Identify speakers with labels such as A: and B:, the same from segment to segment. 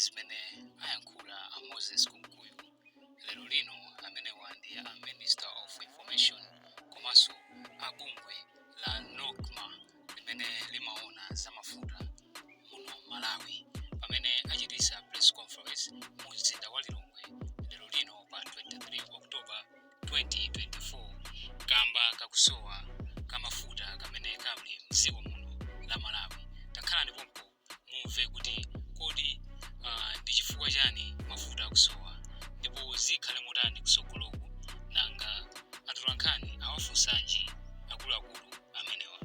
A: Zimene ayankhula a Moses Kunkuyu lero lino, amenewa ndi a Minister of Information komanso a bungwe la NOCMA limene limaona za mafuta muno Malawi, pamene achitisa press conference mu mzinda wa Lilongwe lero lino pa 23 October 2024 kamba kakusowa kamafuta kamene kali mdziko muno la Malawi. Takhalani pompo mumve kuti kodi ndi chifukwa chani mafuta akusowa ndipo zikhale motani kusogoloku, nanga atolankhani awafunsanji akuluakulu amenewa.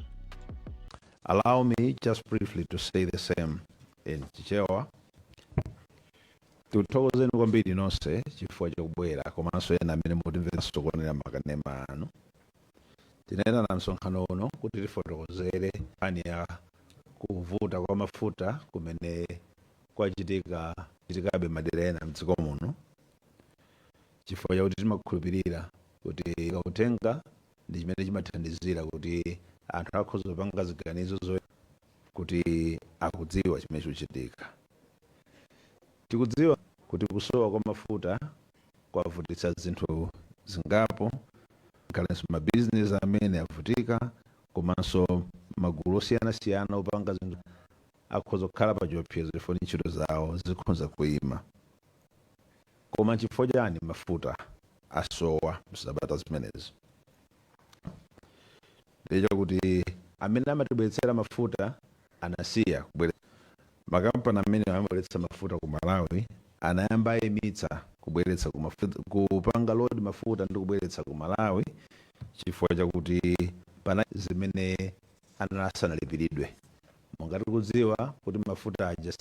B: Allow me just briefly to say the same in Chichewa. Tikuthokozeni kwambiri nonse chifukwa chokubwera komanso ena amene mutimveranso kuonera makanema anu. Tinayitana msonkhano uno kuti tifotokozere nkhani ya kuvuta kwa mafuta kumene kwachitika chitikabe madera ena mdziko muno, chifukwa chakuti timakhulupirira kuti uthenga ndi chimene chimathandizira kuti anthu akhoza kupanga ziganizo zo kuti akudziwa chimene chikuchitika. Tikudziwa kuti kusowa kwa mafuta kwavutitsa zinthu zingapo, ngakhalenso mabizinesi amene avutika, komanso magulu osiyanasiyana opanga zinthu akhoza kukhala pa chiopsezo chifukwa ntchito zawo zikhoza kuyima. Koma chifukwa chani mafuta asowa msabata zimenezi? Ndicho kuti amene amatibweretsera mafuta anasiya kubweretsa. Makampani amene amabweretsa mafuta ku Malawi anayamba ayimitsa kubweretsa ku mafuta, kupanga load mafuta ndi kubweretsa ku Malawi chifukwa chakuti pana zimene anali asanalipiridwe. Monga tikudziwa kuti mafuta aja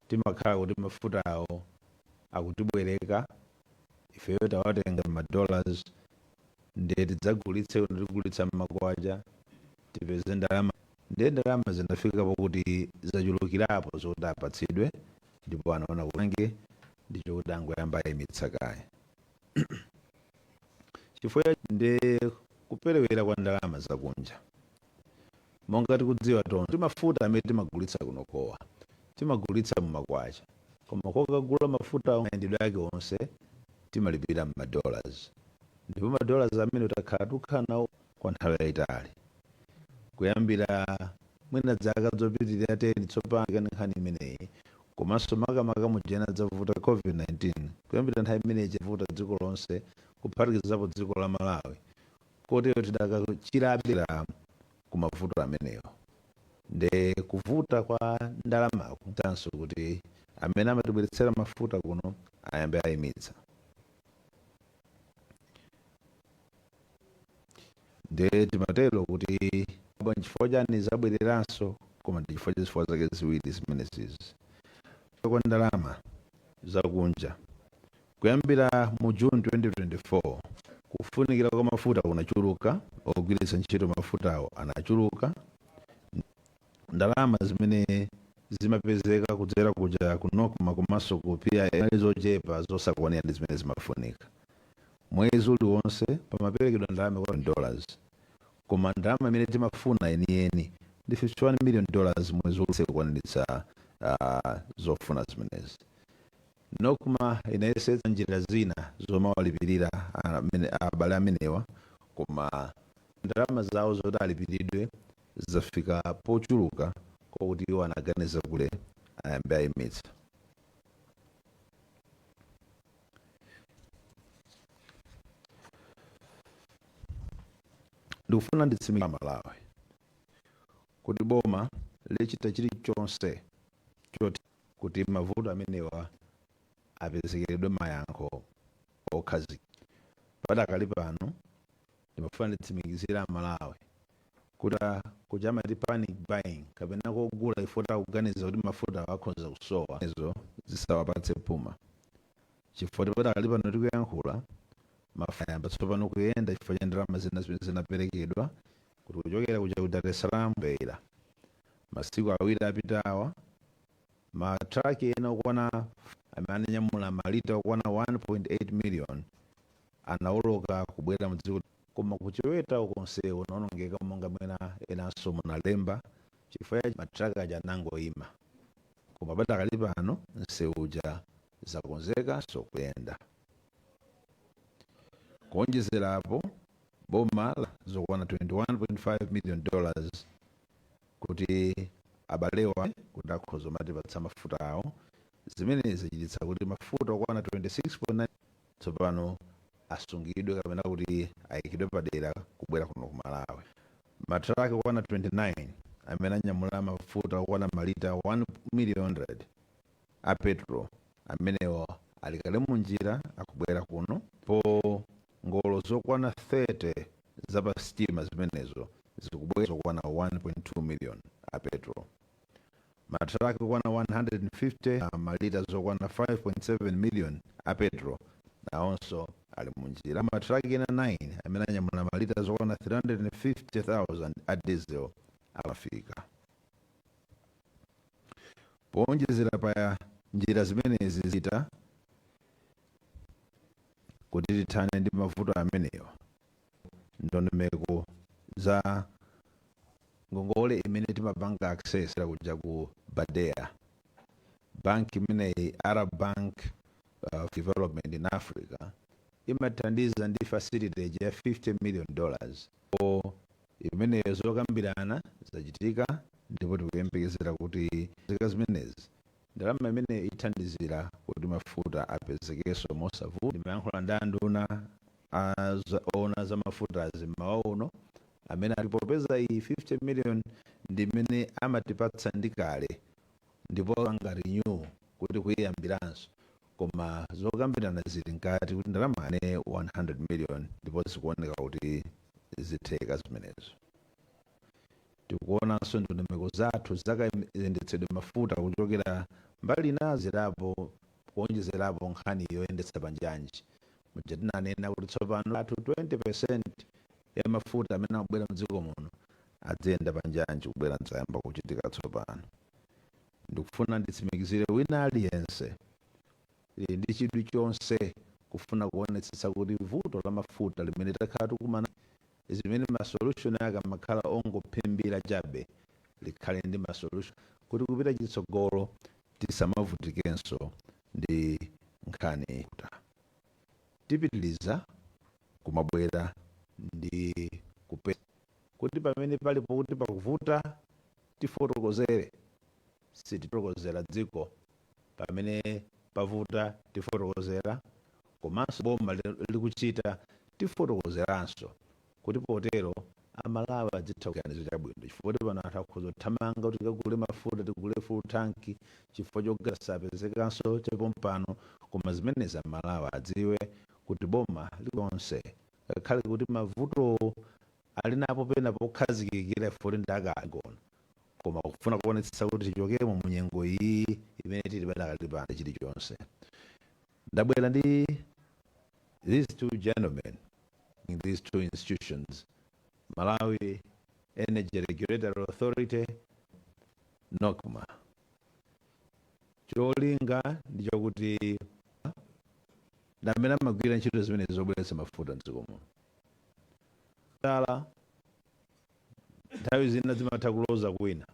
B: timakhala kuti mafuta awo akutibwereka ifeyo tawatenga ma dollars, ndiye tidzagulitse kuno tigulitsa mmakwacha tipeze ndalama. Ndiye ndalama zinafikapo kuti zachulukirapo zokuti apatsidwe, ndipo anaona kuti ndicho kuti angoyamba ayimitsa kaye chifukwa ndi kuperewera kwa ndalama zakunja. Monga tikudziwa tonse kuti mafuta amene timagulitsa kunokowa timagulitsa mumakwacha, koma kokagula mafuta mayendedwe ake onse timalipira mma dollars, ndipo ma dollars amene takhala tikukhala nawo kwa nthawi yayitali kuyambira mwina zaka zopitirira 10 tsopano nkhani imeneyi, komanso makamaka muja inadzavuta COVID-19. Kuyambira nthawi imeneyi chavuta dziko lonse kuphatikizapo dziko la Malawi, kotero tidakachirabe ku mavuto amenewo. Nde kuvuta kwa ndalamaku tanso kuti amene amatibweretsera mafuta kuno ayambe ayimitsa. Nde timatero kuti nchifukwa chani zabwereranso, koma ndi chifukwa cha zifukwa zake ziwiri zimenezizi. Kwa ndalama zakunja, kuyambira mu June 2024 kufunikira kwa mafuta kunachuluka, ogwiritsa ntchito mafutawo anachuluka. Ndalama zimene zimapezeka kudzera kuja ku NOCMA komanso ku PIL zochepa zosakwanira ndi zimene zimafunika. Mwezi uliwonse pamaperekedwa ndalama kwa dollars, koma ndalama imene timafuna yeniyeni ndi $51 million mwezi uliwonse kukwaniritsa zofuna zimenezi. NOCMA inayesetsa njira zina zomawalipirira abale amenewa, koma ndalama zawo zoti alipiridwe zafika pochuluka kwakuti iwo anaganiza kuti ayambe ayimitsa. Ndikufuna nditsimikizire Malawi kuti boma lichita chilichonse choti kuti mavuto amenewa apezekeredwe mayankho okhazikika. Padakali pano ndimafuna nditsimikizire Amalawi kuti kuja amati panic buying kapena kogula ifo takuganiza kuti mafuta akhoza kusowa, izo zisawapatse phuma, chifukwa padakali pano tikuyankhula mafuta ayamba tsopano kuyenda chifukwa cha ndalama zina zimene zinaperekedwa kuti kuchokera kuja ku Dar es Salaam Beira. Masiku 2 apitawa matraki ena okwana amene ananyamula malita okwana 1.8 million anawoloka kubwera mdziko, koma kuchiweta konse unaonongeka monga mwena enanso munalemba chifukwa matraki aja anangoyima. Koma padakali pano msewu uja zakonzeka sokuyenda. Kuonjezerapo, boma zokwana $21.5 million kuti abalewa kuti akhoza matipatsa mafuta awo. Zimene zichititsa kuti mafuta okwana 26.9 tsopano asungidwe kapena kuti ayikidwe padera kubwera kuno ku Malawi. Matraki okwana 29 amene anyamula mafuta okwana malita 1 million 100 a petrol amenewo ali kale munjira akubwera kuno, po ngolo zokwana 30 za pa sitima zimenezo zikubwera zokwana 1.2 million a petrol. Matraki okwana 150, malita zokwana 5.7 million a petrol nawonso ali munjira. Matraki ena 9 amene anyamula malita zokwana 350,000 a diesel amafika. Powonjezera pa njira zimenezi zita kuti tithane ndi mavuto amenewa, ndondomeko za ngongole imene timapanga access kuja ku BADEA, bank imeneyi, Arab Bank of Development in Africa, imathandiza ndi facility ya $50 million. Po imeneyo zokambirana zachitika ndipo tikuyembekezera kuti zika zimenezi ndalama imene ithandizira kuti mafuta apezekenso mosavuta. Ndimayankhula ndi anduna ona za mafuta mmawa uno amene alipopeza iyi 50 million ndi imene amatipatsa ndi kale ndipo anga renew kuti kuyiyambiranso, koma zokambirana zili mkati kuti ndalama ane 100 million ndipo zikuoneka kuti zitheka zimenezo. Tikuonanso ndondomeko zathu zakayendetsedwe mafuta kuchokera mbali inazirapo, kuonjezerapo nkhani yoyendetsa panjanji muja tinanena kuti tsopano athu 20% ya mafuta amene akubwera mdziko muno adziyenda panjanji kubwera, nzayamba kuchitika tsopano. Ndikufuna nditsimikizire wina aliyense, ili ndi chidwi chonse kufuna kuonetsetsa kuti vuto la mafuta limene takhala tikumana, zimene ma solution ake amakhala ongophimbira chabe, likhale ndi ma solution kuti kupita chitsogolo tisamavutikenso ndi nkhani. Tipitiliza kumabwera ndi kupe kuti pamene palipo kuti pakuvuta tifotokozere, sitifotokozera dziko pamene pavuta tifotokozera, komanso boma likuchita tifotokozeranso kuti potero Amalawi adzitha kuganizo chabwino, chifukwa kuti pano anthu akhoza kuthamanga kuti tikagule mafuta, tigule full tank, chifukwa chogaza sapezekanso chapompano. Koma zimenezi Amalawi adziwe kuti boma lonse, ngakhale kuti mavuto ali napo pena pokhazikikira ifoti ndakagona, koma kufuna kuonetsetsa kuti tichokemo mu nyengo iyi imene tili padakali pano. Chilichonse ndabwera ndi these two gentlemen in these two institutions, Malawi Energy Regulatory Authority, NOCMA. Cholinga ndi chokuti ndamene amagwira ntchito zimene zobweretsa mafuta mdziko muno. Tala nthawi zina zimatha kuloza kwina,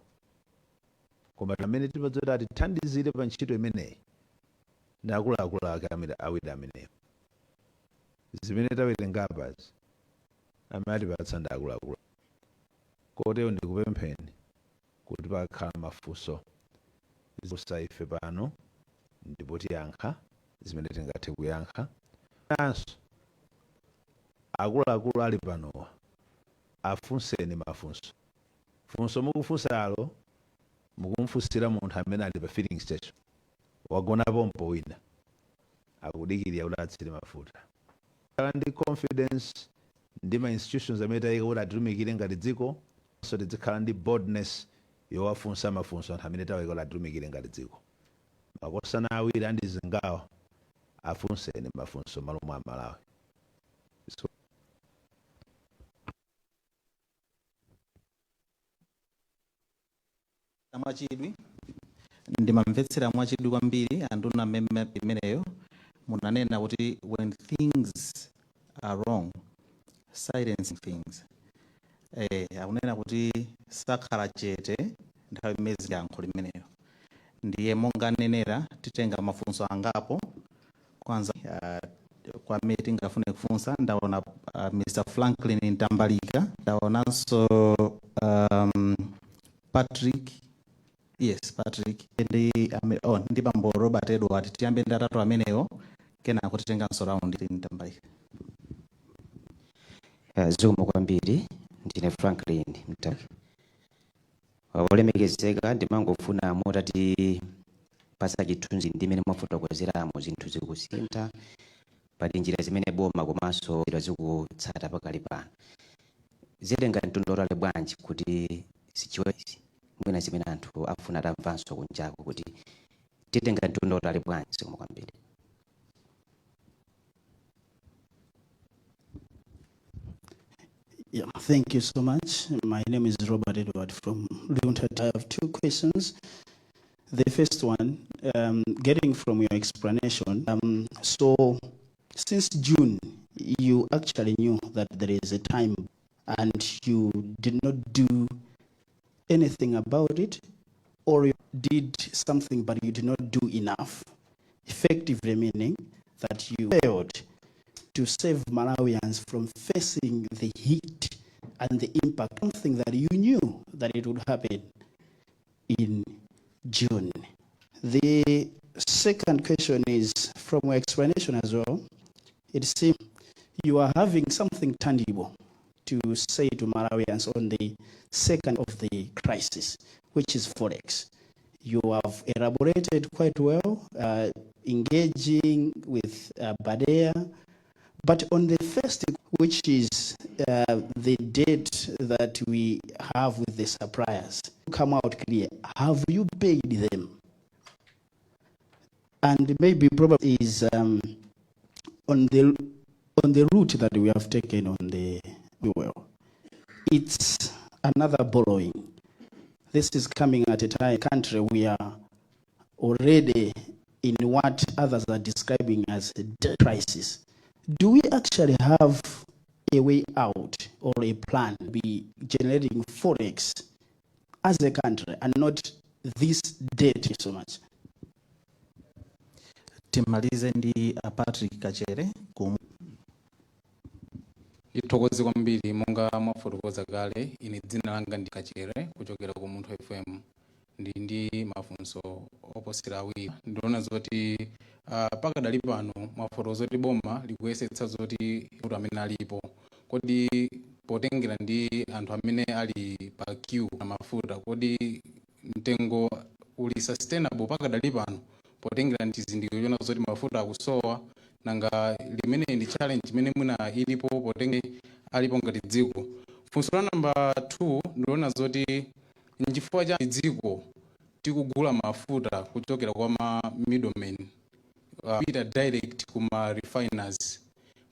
B: koma amene timadzoti atithandizire pa ntchito imeneyi ndi akuluakulu ake amene awiri amenewo. Zimene tawerengapazi amene atipatsa ndi akuluakulu. Kotero ndikupempheni kuti pakhala mafunso kusa ife pano ndipo tiyankha zimene tingathe kuyankha. Nanso akuluakulu ali panowa afunseni mafunso. Funso mukufunsalo mukumfunsira munthu amene ali pa filling station, wagona pompo, wina akudikirira kuti atsire mafuta. Khala ndi confidence ndi ma institutions amene tayika kuti atitumikire ngati dziko, so tizikhala ndi boldness yowafunsa mafunso anthu amene tawayika kuti atitumikire ngati dziko. Makosana awiri andizingawa, afunseni mafunso malo mwa Malawi. So,
C: Mwachidwi ndimamvetsera mwachidwi kwambiri anduna mmene imeneyo munanena kuti when things are wrong, silencing things. Akunena kuti sakhala chete nthawi imene yankho limeneyo. Ndiye monga nenera, titenga mafunso angapo kwanza kwa amene tingafune kufunsa. Ndaona Mr Franklin Ntambalika, ndaonanso Patrick, yes, Patrick ndi oh, ndi bambo Robert Edward. Tiyambe ndi atatu amenewo, kenako titenganso round. Ntambalika.
D: Zikomo kwambiri. Ndine Franklin Mtaki. Olemekezeka, ndimangofuna mutati pasa chithunzi ndi mmene mwafotokozeramo zinthu zikusintha, pali njira zimene boma komanso zikutsata pakali pano. Zitenga mtundu otali bwanji kuti sichiwe mwina zimene anthu afuna atamvanso kunjako, kuti titenga mtundu otali bwanji? Zikomo kwambiri.
E: Yeah, thank you so much. My name is Robert Edward from Luntha. I have two questions. The first one, getting from your explanation, so since June, you actually knew that there is a time and you did not do anything about it, or you did something but you did not do enough, effectively meaning that you failed to save Malawians from facing the heat and the impact, something that you knew that it would happen in June. The second question is from your explanation as well. It seems you are having something tangible to say to Malawians on the second of the crisis, which is Forex. You have elaborated quite well, engaging with BADEA, but on the first, which is the debt that we have with the suppliers, come out clear. Have you paid them? And maybe probably is on the route that we have taken on the fuel. It's another borrowing. This is coming at a time country we are already in what others are describing as a debt crisis. Do we actually have a way out or a plan to be generating forex as a country and not this debt so much?
C: Timalize ndi Patrick Kachere ku
F: Ndithokoze kwambiri. Monga mwafotokoza kale, ine dzina langa ndi Kachere kuchokera ku Munthu FM. Ndi mafunso oposera awiri. Ndiona zoti pakadali pano mwafotokoza zoti boma likuyesetsa zoti kuti amene alipo, kodi potengera ndi anthu amene ali pa queue na mafuta, kodi mtengo uli sustainable pakadali pano potengera ndi chizindikiro chona zoti mafuta akusowa? Nanga limene ndi challenge imene mwina ilipo potenge alipo ngati dziko? Funso la namba 2, ndiona zoti nchifukwa cha dziko tikugula mafuta kuchokera kwa ma middlemen, pita direct kuma refiners?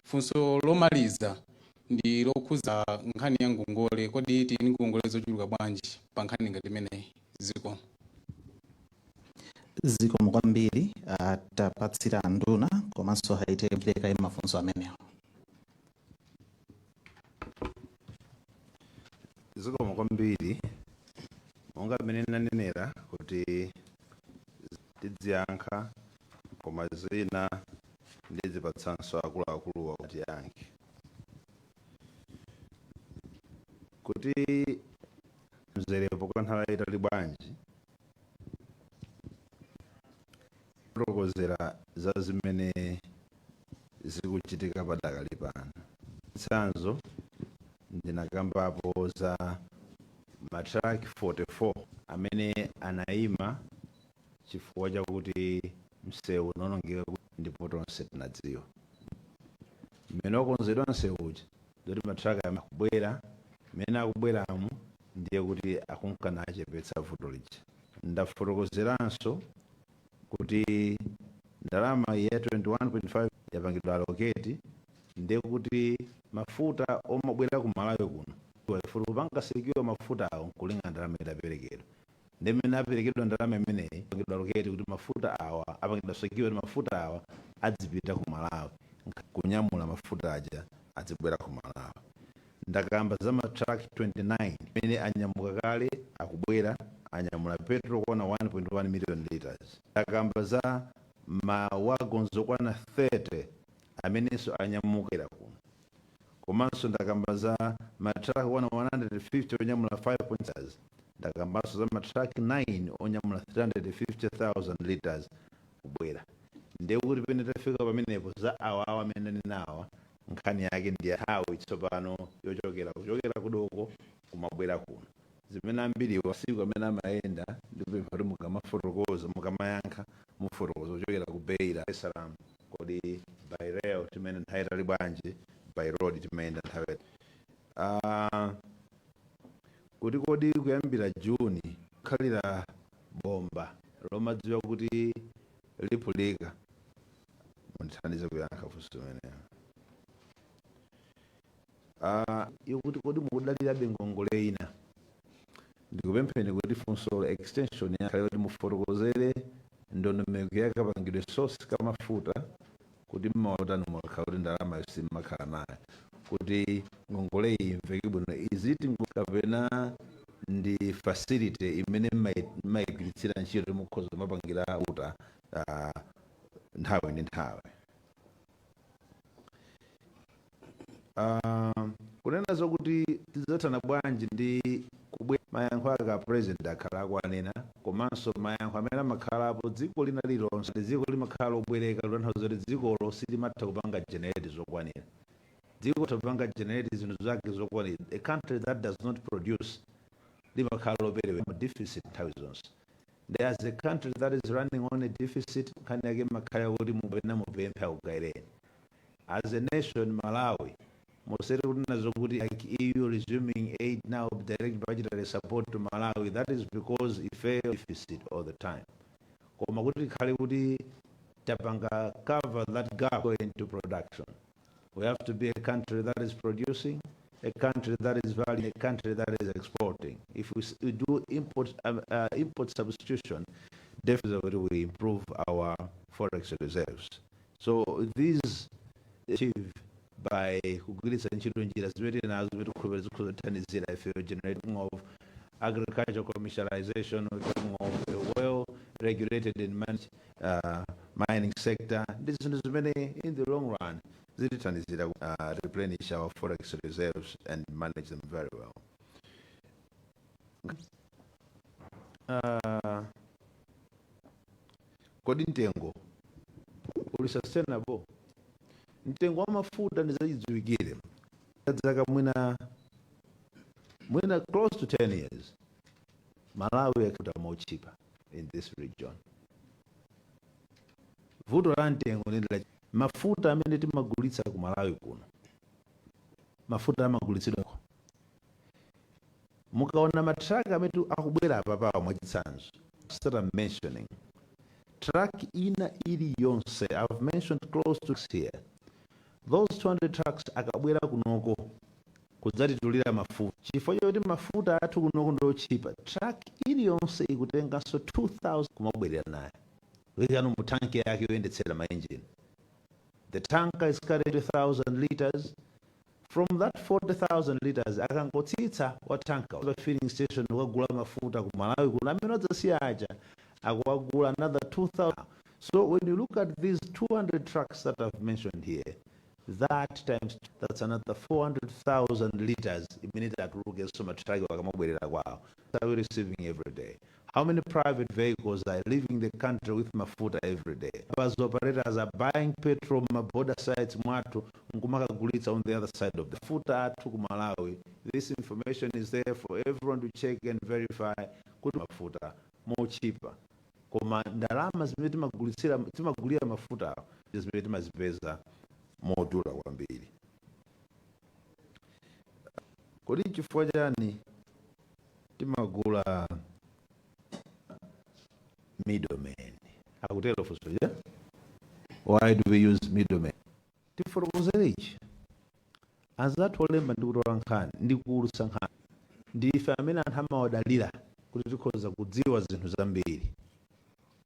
F: Funso lomaliza ndi lokhuza nkhani ya ngongole. Kodi tili ngongole zochuluka bwanji pa nkhani ngati imeneyi? Ziko
C: Zikomo kwambiri. Tapatsira nduna komanso haitembeleka mafunso amenewo.
B: Zikomo kwambiri. Monga mmene nanenera kuti tidziyankha, koma zina ndizipatsanso akuluakuluwa kuti yankhe. Kuti mzerepo kwa nthawi yayitali bwanji, kufotokozera za zimene zikuchitika padakali pano. Chitsanzo, ndinakambapo za matraki 44 amene anayima chifukwa chakuti msewu unawonongeka, ndipo tonse tinadziwa mmene wakonzedwa msewu uja, ndoti matraki akubwera. Mmene akubweramo ndiye kuti akunkana achepetsa vuto lija. Ndafotokozeranso kuti ndalama ya 21.5 yapangidwa allocate, ndiye kuti mafuta omabwera ku Malawi kuno futi kupanga secure mafuta awo nkulinga ndalama itaperekedwa. Ndi mmene aperekedwa ndalama imeneyi, apangidwa allocate kuti mafuta awa apangidwa secure, kuti mafuta awa adzipita ku Malawi, kunyamula mafuta aja adzibwera ku Malawi. Ndakamba za ma truck 29 amene anyamuka kale, akubwera, anyamula petrol kwana 1.1 million liters. Ndakamba za ma wagons okwana 30 amenenso anyamukira kuno. Komanso ndakamba za ma truck okwana 150 onyamula 5. Ndakambanso za ma truck 9 onyamula 350,000 liters kubwera. Ndiye kuti pene tafika pamenepo, za awawa amene ndanenawa, nkhani yake ndi nthawi tsopano yochokera kuchokera kudoko kumabwera kuno, zimene ambiriwa siku amene amayenda. Ndipempha kuti mukamafotokoza, mukamayankha, mufotokoza kuchokera ku Beira, Dar es Salaam, kodi by rail timene nthawi itali bwanji, by road timayenda nthawi kuti kodi kuyambira Juni khalira bomba lomadziwa kuti liphulika? Mundithandize kuyankha funso limenelo. Ikuti kodi mukudalirabe ngongole ina? Ndikupempheni kuti funso extension yakhale kuti mufotokozere ndondomeko yakapangidwe source kamafuta, kuti mmawatani mwakhala kuti ndalama simmakhala nayo, kuti ngongole iyi imveke bwino. Iziti kapena ndi facility imene mmayigwiritsira ntchito, mukhoza mapangira uta nthawi ndi nthawi? Kunena zokuti tidzathana bwanji ndi kubwe, mayankho ake a President akhala akuanena, komanso mayankho amene amakhalapo dziko lina lililonse. Dziko limakhala lobwereka, kutanthauza kuti dzikolo silimatha kupanga generate zokwanira. Dziko kupanga generate zinthu zake zokwanira, a country that does not produce limakhala loperewera, deficit nthawi zonse. There as a country that is running on a deficit, nkhani yake imakhala kuti mupena mupemphe akugayireni. As a nation, Malawi, musere kunena zokuti like EU resuming aid now, direct budgetary support to Malawi, that is because ife deficit all the time. Koma kuti tikhale kuti tapanga cover that gap, go into production. We have to be a country that is producing, a country that is valuing, a country that is exporting. If we do import substitution, definitely we improve our forex reserves. So these achieve by kugwiritsa ntchito njira zimene tili nazo, zimene tikhulupirira zikhoza kuthandizira ife generating of agriculture commercialization. We're talking of a well regulated and managed mining sector, ndi zinthu zimene in the long run zitithandizira replenish our forex reserves and manage them very well. Kodi mtengo uli sustainable? Mtengo wa mafuta ndizachidziwikire zaka mwina close to 10 years, Malawi akuta more cheaper in this region. Vuto la mtengo ndi la mafuta amene timagulitsa ku Malawi kuno. Mafuta amagulitsidwa, mukaona matraka amene akubwera apapawa, mwachitsanzo, that I'm mentioning, truck ina iliyonse, I've mentioned close to here, those 200 trucks akabwera kunoko kudzatitulira mafuta, chifukwa choti mafuta athu kunoko ndiochipa, truck iliyonse ikutenganso 2000 kumabwerera nayo kuyikano mu tanki yake yoyendetsera ma engine. The tanker is carrying 2000 liters. From that 40,000 liters, akangotsitsa wa tanker pa filling station kukagula mafuta ku Malawi kuno, amene adzasiya aja akuwagula another 2000. So when you look at these 200 trucks that I've mentioned here, that times, that's another 400,000 liters imene atulukenso matraki akamabwerera kwawo. Are we receiving every day? How many private vehicles are leaving the country with mafuta every day? Bus operators are buying petrol ma border sites mwathu nkumakagulitsa on the other side of the mafuta athu ku Malawi. This information is there for everyone to check and verify kuti mafuta mochipa, koma ndalama zimene timagulitsira, timagulira mafuta awo, zimene timazipeza modula kwambiri. Kodi chifukwa chani timagula middlemen? Akutero funso ja, why do we use middlemen? Tifotokozere ichi: anzathu olemba ndi kutola nkhani ndi kuulutsa nkhani ndife amene anthu amawadalira kuti tikhoza kudziwa zinthu zambiri.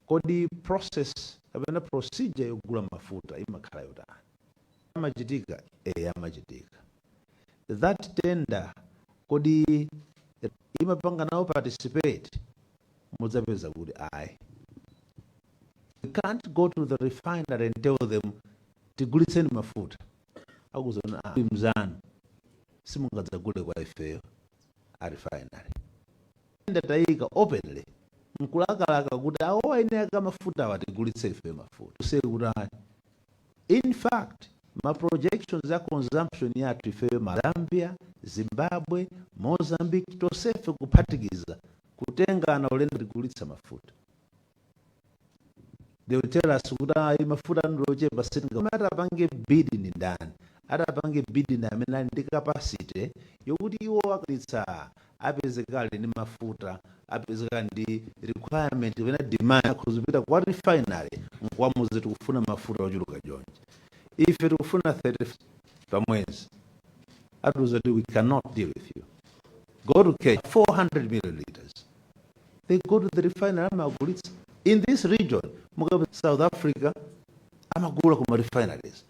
B: Kodi process kapena procedure yogula mafuta imakhala yotani? Amachitika, amachitika. That tender, kodi imapanga nawo participate? Mudzapeza kuti ayi. We can't go to the refinery and tell them, "Tigulitseni mafuta." Akuzona, "Ah, mzanu simungadzagule kwa ifeyo a refinery." Ndatayika openly nkulakalaka kuti awo aine aka mafuta awa tigulitse ifeyo mafuta, use kuti ayi. In fact, ma projections ya consumption yathu ifeyo, ma Zambia, Zimbabwe, Mozambique, tosefe kuphatikiza, kutengana ulendo tigulitsa mafuta, they will tell us kuti ayi, mafuta ndochepa, sitinga. Atapange bid ni ndani? Atapange bid ni amene ali ndi capacity yokuti iwo akalitsa apezekale ndi mafuta, apezekale ndi requirement kapena demand, akuzipita kwa refinery nkwamuze, "Tikufuna mafuta ochuluka chonchi, ife tikufuna 30 pamwezi." Atiuza kuti, "We cannot deal with you, go to Kenya." 400 million liters, they go to the refinery, amagulitsa. In this region, mukabe South Africa amagula kuma refineries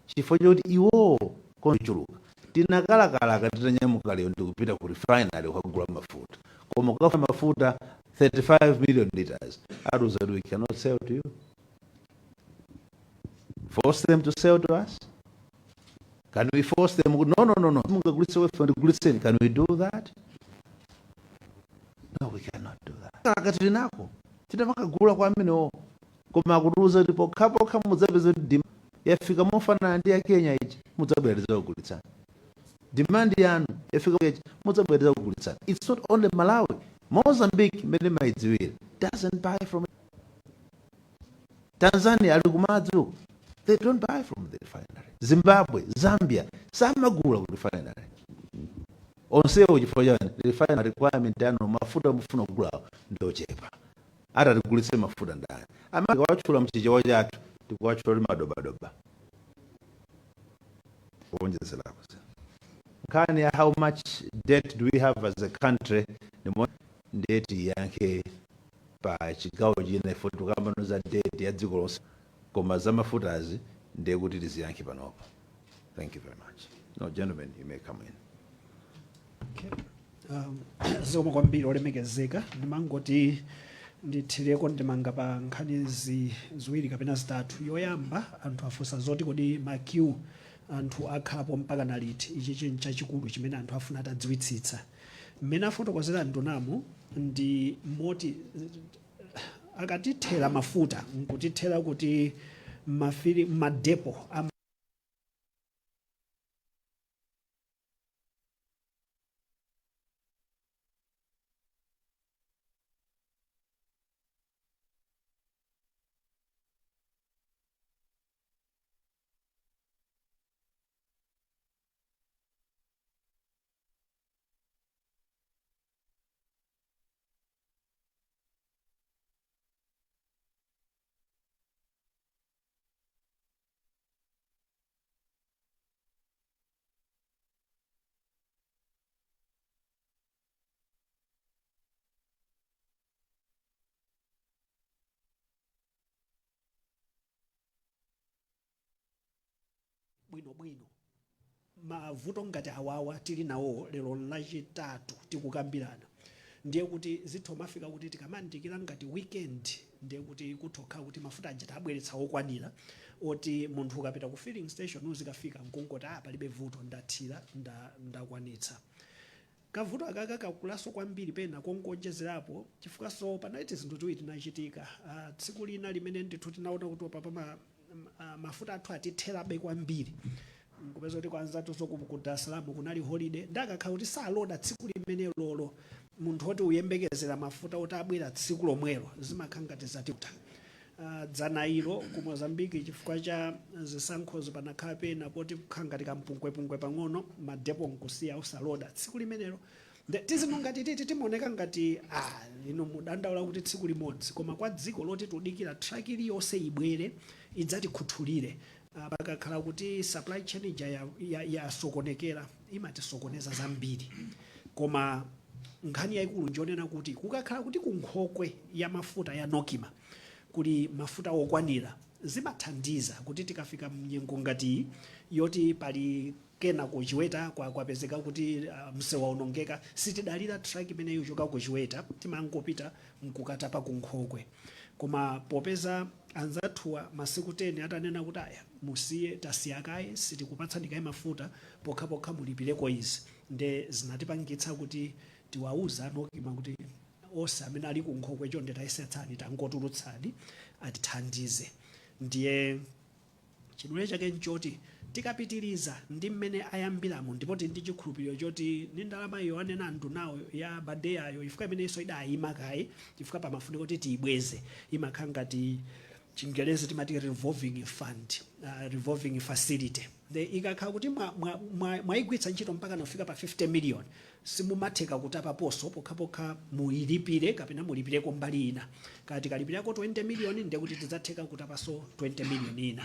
B: chifukwa choti iwowo kochuluka. Tinakalakalaka titanyamuka lero ndikupita ku refinery kukagula mafuta, koma kukafuna mafuta 35 million liters, atiuza kuti, "We cannot sell to you." Force them to sell to us? Can we force them? "No, no, no, no, mungagulitse wefe, ndigulitseni." Can we do that? No, we cannot do that. Kalaka tili nako, titamakagula kwa amenewo, koma akutiuza kuti pokhapokha mudzapeza kuti demand yafika mofanana ndi ya Kenya ichi, mudzabwereza kugulitsana. Demand yanu yafika ichi, mudzabwereza kugulitsana. It's not only Malawi. Mozambique, imene maidziwira, doesn't buy from. Tanzania ali kumadzi uko, they don't buy from the refinery. Zimbabwe, Zambia samagula ku refinery onsewo. Chifukwa chani? Refinery requirement yanu, mafuta mufuna kugulawo ndochepa. Atatigulitse mafuta ndani? Amawatchula mchichewa chathu tikuwatchula kuti madobadoba. Kuonjezerako nkhani ya how much debt do we have as a country, ndiye tiyankhe pa chigawo china. Ifo tikambano za debt ya dziko lonse, koma za mafutazi ndiye kuti tiziyankhe panopo. Thank you very much. No, gentlemen, you may come in.
G: Zikomo kwambiri, olemekezeka. Ndimangoti ndithireko ndimanga pa nkhani ziwiri kapena zitatu. Yoyamba, anthu afunsa zoti kodi ma queue anthu akhalapo mpaka na liti? Ichi chinhu chachikulu chimene anthu afuna atadziwitsitsa. Mmene afotokozera ndunamo ndi moti akatithera mafuta nkutithera kuti mafili madepo a bwinobwino, mavuto ngati awawa tili nawo lero Lachitatu tikukambirana, ndiye kuti zithu mafika kuti tikamandikira ngati weekend, ndiye kuti kutokha kuti mafuta aja tabweretsa okwanira oti munthu ukapita ku filling station uzikafika nkungoti, "Ah, palibe vuto, ndathira, ndakwanitsa." Kavuto akaka kakulaso kwambiri pena kongonjezerapo, chifukwa so panali zinthu ziwiri tinachitika. Tsiku lina limene ndithu tinaona kuti papa mafuta athu atitherabe kwambiri, nkupeza kuti kwanzatu ku Dar es Salaam kunali holiday, ndakakhala kuti saloda tsiku limene lolo, munthu oti uyembekezera mafuta oti abwera tsiku lomwelo, zimakhala ngati zatikuta. Dzana ilo ku Mozambiki, chifukwa cha zisankhozo, panakhala pena poti kukhala ngati kampungwepungwe pang'ono, madepo nkusiya osaloda tsiku limenelo. Tizinthu ngati titi timaoneka ngati, ah, ino mudandaula kuti tsiku limodzi, koma kwa dziko loti tudikira truck iliyonse ibwere idzatikhuthulire, pakakhala kuti supply chain ija yasokonekera, imatisokoneza zambiri. Koma nkhani yayikulu njonena kuti kukakhala kuti kunkhokwe ya mafuta ya NOCMA kuli mafuta okwanira, zimathandiza kuti tikafika mnyengo ngati yoti pali Kena ku Chiweta kwapezeka kuti msewu waonongeka, sitidalira truck imene ichoka ku Chiweta, timangopita mkukatapa ku Nkhokwe. Koma popeza anzathuwa masiku 10 atanena kuti aya, musiye, tasiya kaye, sitikupatsani kaye mafuta pokhapokha mulipireko izi, nde zinatipangitsa kuti tiwauza a NOCMA kuti onse amene ali ku Nkhokwe, chonde tayesetsani, tangotulutsani, atithandize. Ndiye chidule chake nchoti tikapitiriza ndi mmene ayambiramo, ndipo tili ndi chikhulupiriro choti ndi ndalama iyo anena anthu nawo ya BADEAyo, chifukwa imenenso idayima kaye chifukwa pamafunika kuti tiyibweze, imakhala ngati Chingerezi timati revolving fund, revolving facility. The ikakhala kuti mwayigwiritsa ntchito mpaka nafika pa 50 million, simumatheka kutapaponso pokhapokha muyilipire kapena mulipireko mbali ina. Kati tikalipirako 20 million, ndiye kuti tidzatheka kutapanso 20 million ina.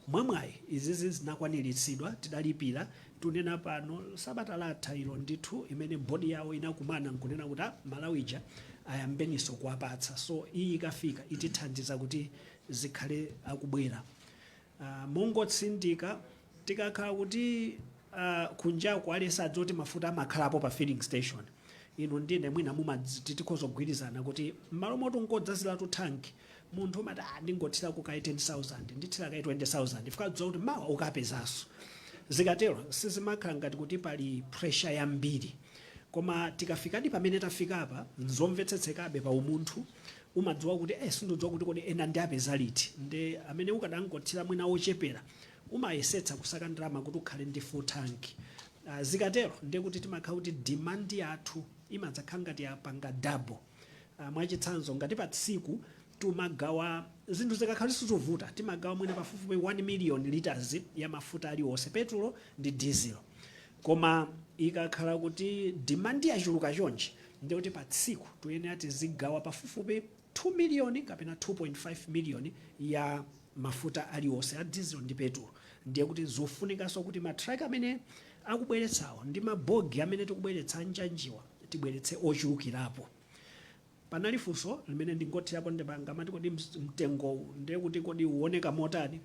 G: Mwamwayi izizi zinakwaniritsidwa, tidalipira. Tunena pano, sabata latha ilo ndithu imene board yawo inakumana nkunena kuti, "Ah, Malawija ayambeniso kuwapatsa." So iyi ikafika itithandiza kuti zikhale akubwera. Mongotsindika, tikakhala kuti kunjaku aliyense adzoti mafuta amakhalapo pa filling station, inu ndine mwina tikhoza kugwirizana kuti m'malo moti nkodzaziratu tanki, munthu umati, "Ah, ndingothirako kayi 10,000, ndithira kayi 20,000," ifika kuti mawa ukapezanso. Zikatero sizimakhala ngati kuti pali pressure yambiri. Koma tikafikadi pamene tafikapa, nzomvetsetsekabe pa umunthu, umadziwa kuti sindidziwa kuti kodi ena ndi apeza liti, ndi amene ukadangothira mwina wochepera, umayesetsa kusaka ndalama kuti ukhale ndi full tank. Zikatero ndiye kuti timakhala kuti demand yathu imadzakhala ngati yapanga double. Mwachitsanzo, ngati pa tsiku tumagawa, zinthu zikakhala sizovuta, timagawa mwina pafupifupi 1 million liters ya mafuta aliwonse, petulo ndi diesel, koma ikakhala kuti demand yachuluka chonchi, ndiye kuti pa tsiku tuyenera tizigawa pafupifupi 2 million kapena 2.5 million ya mafuta aliwonse a diesel ndi petulo. Ndiye kuti zofunikanso kuti matraki amene akubweretsawo ndi mabogi amene tikubweretsa njanjiwa tibweretse ochulukirapo. Panali funso limene ndingothirapo ndipanga mati, kodi mtengowu ndiye kuti kodi uoneka motani?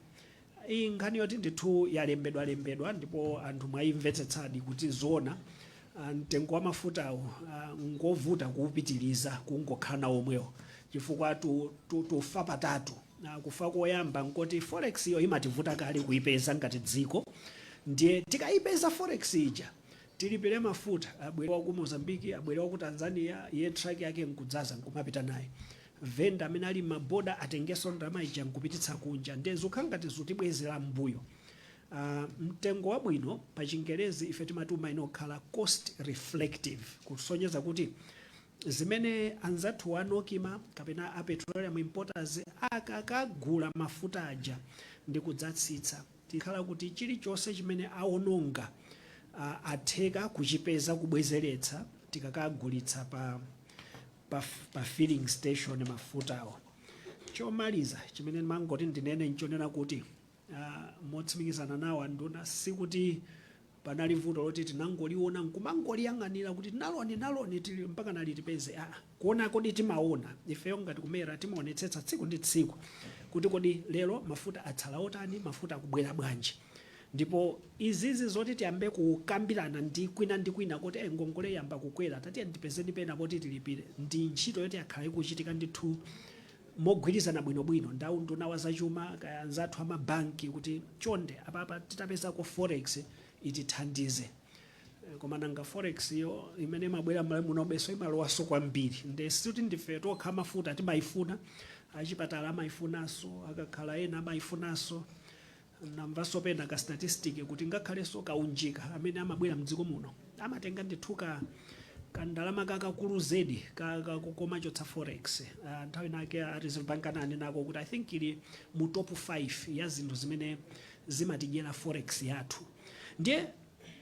G: Iyi nkhani yoti ndithu yalembedwa lembedwa ndipo anthu mwayimvetsetsadi kuti zoona, mtengo wa mafutawo ngovuta kuwupitiriza kungokhala nawo omwewo, chifukwa tufa patatu. Kufa koyamba nkoti forex iyo imativuta kale kuipeza ngati dziko. Ndiye tikayipeza forex ija, tilipire mafuta, abwere wa ku Mozambiki, abwere wa ku Tanzania, iye truck yake nkudzaza nkumapita naye, venda amene ali maboda atengenso ndalama ija nkupititsa kunja, ndiye zikukhala ngati zitibwezera mbuyo. Mtengo wabwino pa Chingerezi ife timati umayenera kukhala cost reflective, kusonyeza kuti zimene anzathu a NOCMA kapena a petroleum importers akakagula mafuta aja ndi kudzatsitsa, tikhala kuti chilichonse chimene aononga atheka kuchipeza kubwezeretsa tikakagulitsa pa filling station mafutawo. Chomaliza chimene mangoti ndinene nchonena kuti motsimikizana nawo anduna, sikuti panali vuto loti tinangoliona nkumangoliyang'anira kuti naloni naloni tili mpaka nali tipeze. Kuona kodi timaona ifeyo ngati ku MERA timaonetsetsa tsiku ndi tsiku kuti kodi lero mafuta atsala otani, mafuta akubwera bwanji. Ndipo izizi zoti tiyambe kukambirana ndi kwina ndi kwina kuti ngongole yamba kukwera, tatiye ndipezeni pena poti tilipire, ndi ntchito yoti yakhala ikuchitika ndithu mogwirizana bwinobwino ndi unduna wa zachuma kaya anzathu amabanki kuti chonde apapa titapezako forex itithandize. Koma nanga forex yo imene imabwera m'Malawi munobenso imalowanso kwambiri, nde sikuti ndife tokha mafuta timayifuna, achipatala amayifunanso, akakhala ena amayifunanso. Namvanso pena ka statistic kuti ngakhalenso kaunjika amene amabwera mdziko muno amatenga ndithu ka kandalama kakakulu zedi komachotsa forex. Nthawi nake a Reserve Bank ananenako kuti I think ili mu top 5 ya zinthu zimene zimatidyera forex yathu. Ndiye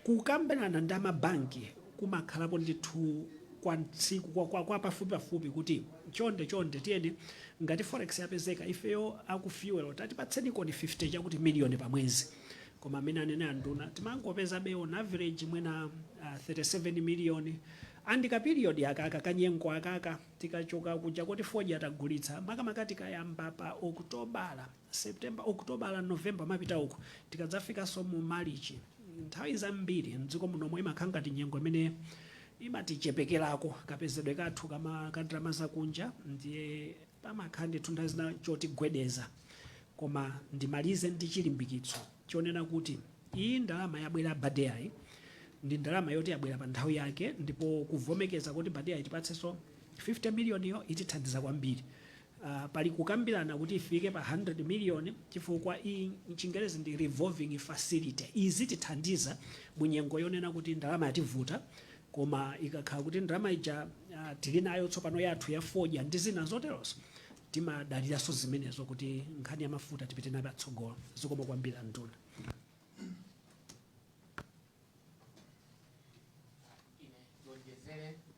G: kukambirana ndi amabanki kumakhalapo ndithu kwa tsiku kwa pafupi pafupi kuti chonde chonde tiyeni, ngati forex yapezeka, ifeyo aku fuel tatipatseni koni 50 chakuti miliyoni pa mwezi. Koma amene anene anduna, timangopeza be on average mwina 37 miliyoni, and ka period akaka kanyengo akaka tikachoka kuja kuti fodya tagulitsa, makamaka tikayamba pa Okutobala, September, Okutobala, November mapita uku, tikadzafikanso mu Marichi. Nthawi zambiri mdziko muno imakhala ngati nyengo imene imatichepekerako kapezedwe kathu kama kandalama zakunja, ndiye pamakhala ndithu nthawi zina chotigwedeza. Koma ndimalize ndi chilimbikitso chonena kuti iyi ndalama yabwera BADEA ndi ndalama yoti yabwera pa nthawi yake, ndipo kuvomekeza kuti BADEA itipatsenso 50 million yo itithandiza kwambiri. Pali kukambirana kuti ifike pa 100 million, chifukwa iyi mchingerezi ndi revolving facility. Izi tithandiza mu nyengo yonena kuti ndalama yativuta, koma ikakhala kuti ndalama ija tili nayo tsopano yathu ya fodya ndi zina zoterozo, timadaliranso zimenezo kuti nkhani ya mafuta tipite nayo patsogolo. Zikomo kwambiri, anduna.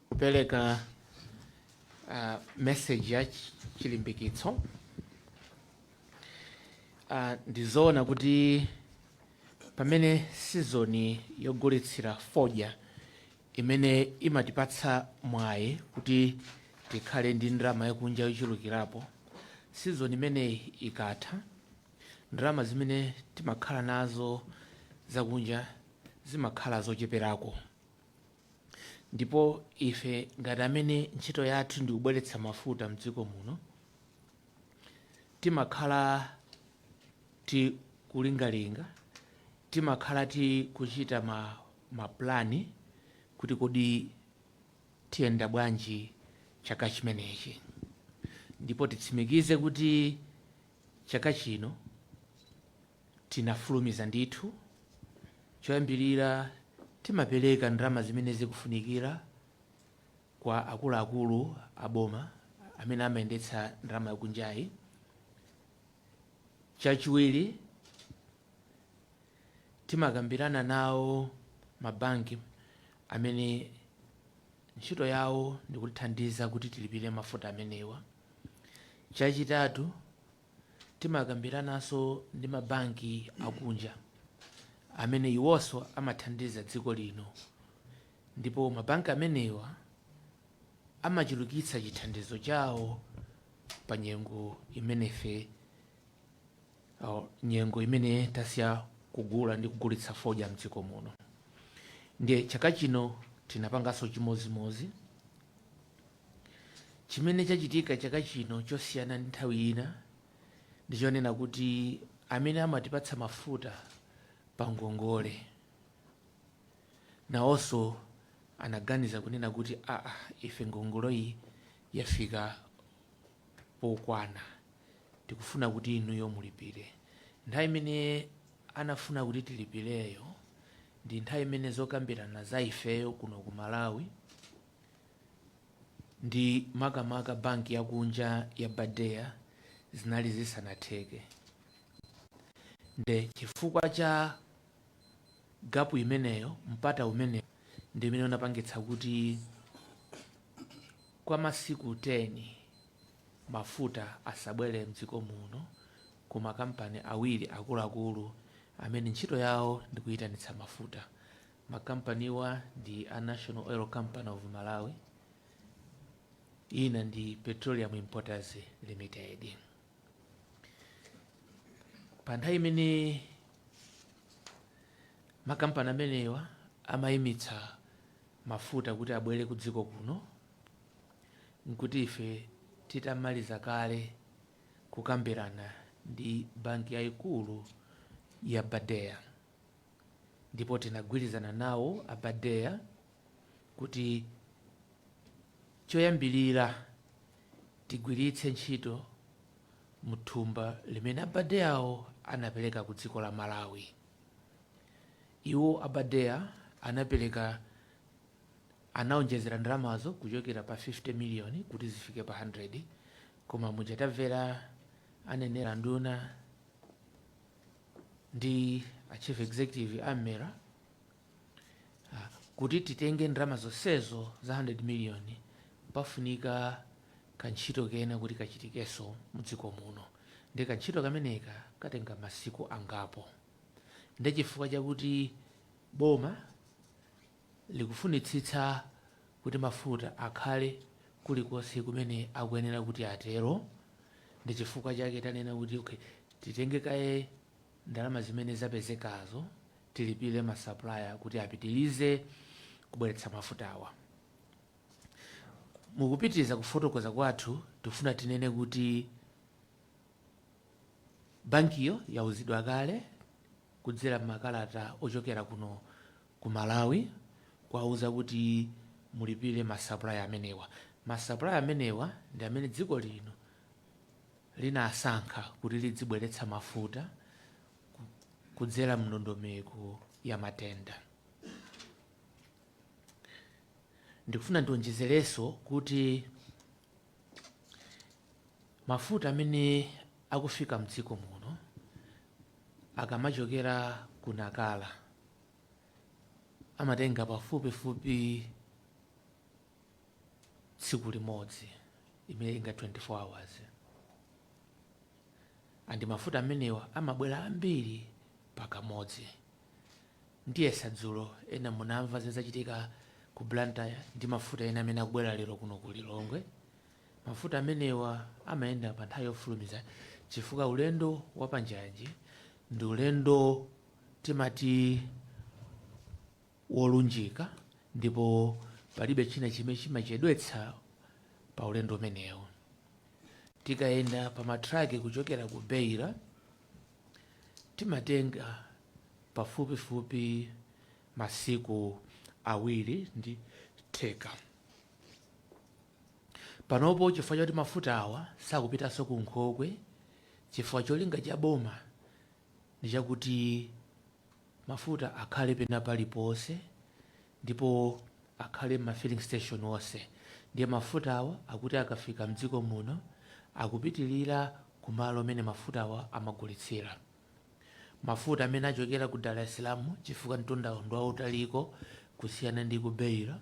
H: Kupereka message ya chilimbikitso. Ndizoona kuti pamene season yogulitsira fodya imene imatipatsa mwayi kuti tikhale ndi ndalama yakunja yochulukirapo, season imeneyi ikatha, ndalama zimene timakhala nazo zakunja zimakhala zocheperako. Ndipo ife ngati amene ntchito yathu ndi kubweretsa mafuta mdziko muno, timakhala tikulingalinga, timakhala tikuchita mapulani kuti kodi tiyenda bwanji chaka chimenechi. Ndipo titsimikize kuti chaka chino tinafulumiza ndithu. Choyambirira, timapereka ndalama zimene zikufunikira kwa akuluakulu aboma amene amayendetsa ndalama yakunjayi. Chachiwiri, timakambirana nawo mabanki amene ntchito yawo ndikutithandiza kuti tilipire mafuta amenewa. Chachitatu, timakambirananso ndi mabanki akunja amene iwonso amathandiza dziko lino, ndipo mabanki amenewa amachulukitsa chithandizo chawo pa nyengo imene ife nyengo imene tasiya kugula ndi kugulitsa fodya mdziko muno. Ndiye chaka chino tinapanganso chimozimozi. Chimene chachitika chaka chino chosiyana ndi nthawi ina ndichonena kuti amene amatipatsa mafuta pa ngongole nawonso anaganiza kunena kuti aa, ife ngongole iyi yafika pokwana, tikufuna kuti inuyo mulipire. Nthawi imene anafuna kuti tilipireyo ndi nthawi imene zokambirana za ifeyo kuno ku Malawi ndi makamaka banki yakunja ya BADEA zinali zisanatheke. Nde chifukwa cha gap imeneyo, mpata umeneyo ndi imene unapangitsa kuti kwa masiku 10 mafuta asabwere mdziko muno ku makampani awiri akuluakulu amene ntchito yawo ndi kuyitanitsa mafuta. Makampaniwa ndi a National Oil Company of Malawi, ina ndi Petroleum Importers Limited. Pa nthawi imene makampani amenewa amayimitsa mafuta kuti abwere ku dziko kuno, nkuti ife titamaliza kale kukambirana ndi banki yayikulu ya BADEA, ndipo tinagwirizana nawo a BADEA kuti choyambirira tigwiritse ntchito mthumba limene a BADEAwo anapereka ku dziko la Malawi. Iwo a BADEA anapereka, anaonjezera ndalamazo kuchokera pa 50 million kuti zifike pa 100, koma muja tamvera anenera nduna ndi a chief executive a MERA, kuti titenge ndalama zonsezo za 100 million pafunika kantchito kena kuti kachitikenso mdziko muno, ndi kantchito kameneka katenga masiku angapo. Ndi chifukwa chakuti boma likufunitsitsa kuti mafuta akhale kulikonse kumene akuyenera kuti atero, ndi chifukwa chake tanena kuti okay, titenge kaye ndalama zimene zapezekazo. Tilipire ma supplier kuti apitirize kubweretsa mafutawa. Mukupitiriza kufotokoza kwathu, tifuna tinene kuti bankiyo yauzidwa kale kudzera makalata ochokera kuno ku Malawi kuwauza kuti mulipire ma supplier amenewa. Ma supplier amenewa ndi amene dziko lino linasankha kuti lidzibweretsa mafuta kudzera mndondomeko ya ma tender. Ndikufuna ndionjezerenso kuti mafuta amene akufika mdziko muno akamachokera ku Nakala amatenga pafupifupi tsiku limodzi, imene inga 24 hours, and mafuta amenewa amabwera ambiri pakamodzi. Ndiyesa dzulo ena munamva zachitika ku Blantyre ndi mafuta ena amene akubwera lero kuno ku Lilongwe. Mafuta amenewa amayenda pa nthawi yofulumiza chifukwa ulendo wa panjanji ndi ulendo timati wolunjika, ndipo palibe china chimene chimachedwetsa pa ulendo umenewu. Tikayenda pa matraki kuchokera ku Beira, timatenga pafupifupi masiku 2.5. Panopo, chifukwa choti mafuta awa sakupitanso ku nkhokwe, chifukwa cholinga cha boma ndi chakuti mafuta akhale pena paliponse ndipo akhale ma filling station onse, ndiye mafuta awa akuti akafika mdziko muno akupitilira kumalo amene mafuta awa amagulitsira. Mafuta amene achokera ku Dar es Salaam, chifukwa mtundawo ndi wautaliko kusiyana ndi ku Beira,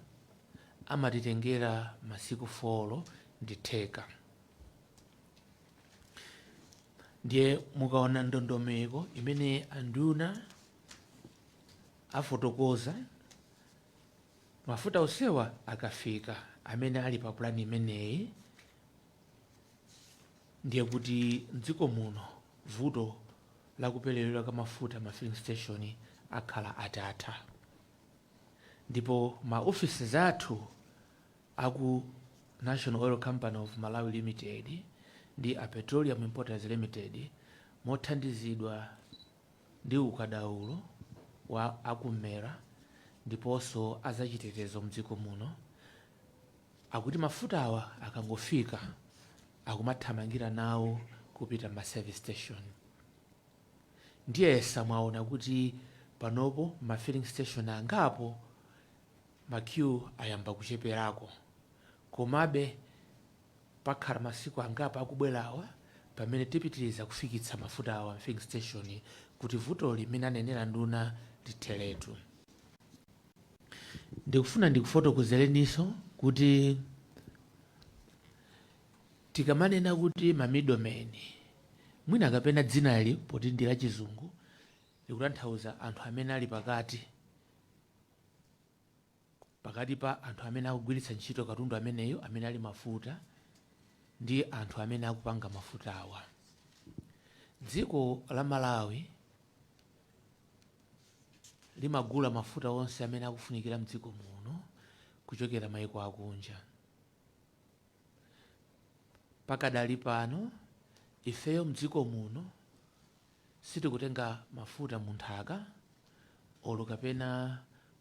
H: amatitengera masiku 4.5. Ndiye mukaona ndondomeko imene anduna afotokoza, mafuta onsewa akafika amene ali pa pulani imeneyi, ndiye kuti mdziko muno vuto lakuperewera kwa mafuta ma filling station akhala atatha. Ndipo ma offices athu aku National Oil Company of Malawi Limited ndi a Petroleum Importers Limited, mothandizidwa ndi ukadaulo wa akumera ndiponso azachitetezo mdziko muno, akuti mafuta awa akangofika akumathamangira nawo kupita ma service station. Ndiyesa mwaona kuti panopo ma filling station angapo ma queue ayamba kucheperako. Komabe pakhala masiku angapo akubwerawa pamene tipitiriza kufikitsa mafuta awa filling station kuti vutoli limene anenera nduna litheretu. Ndikufuna ndikufotokozereninso kuti tikamanena kuti ma middlemen, mwina kapena dzinali poti ndi la Chizungu likutanthauza anthu amene ali pakati pakati pa anthu amene akugwiritsa ntchito katundu ameneyo amene ali mafuta ndi anthu amene akupanga mafuta awa. Dziko la Malawi limagula mafuta onse amene akufunikira mdziko muno kuchokera maiko akunja. Pakadali pano ifeyo mdziko muno sitikutenga mafuta mu nthaka olo kapena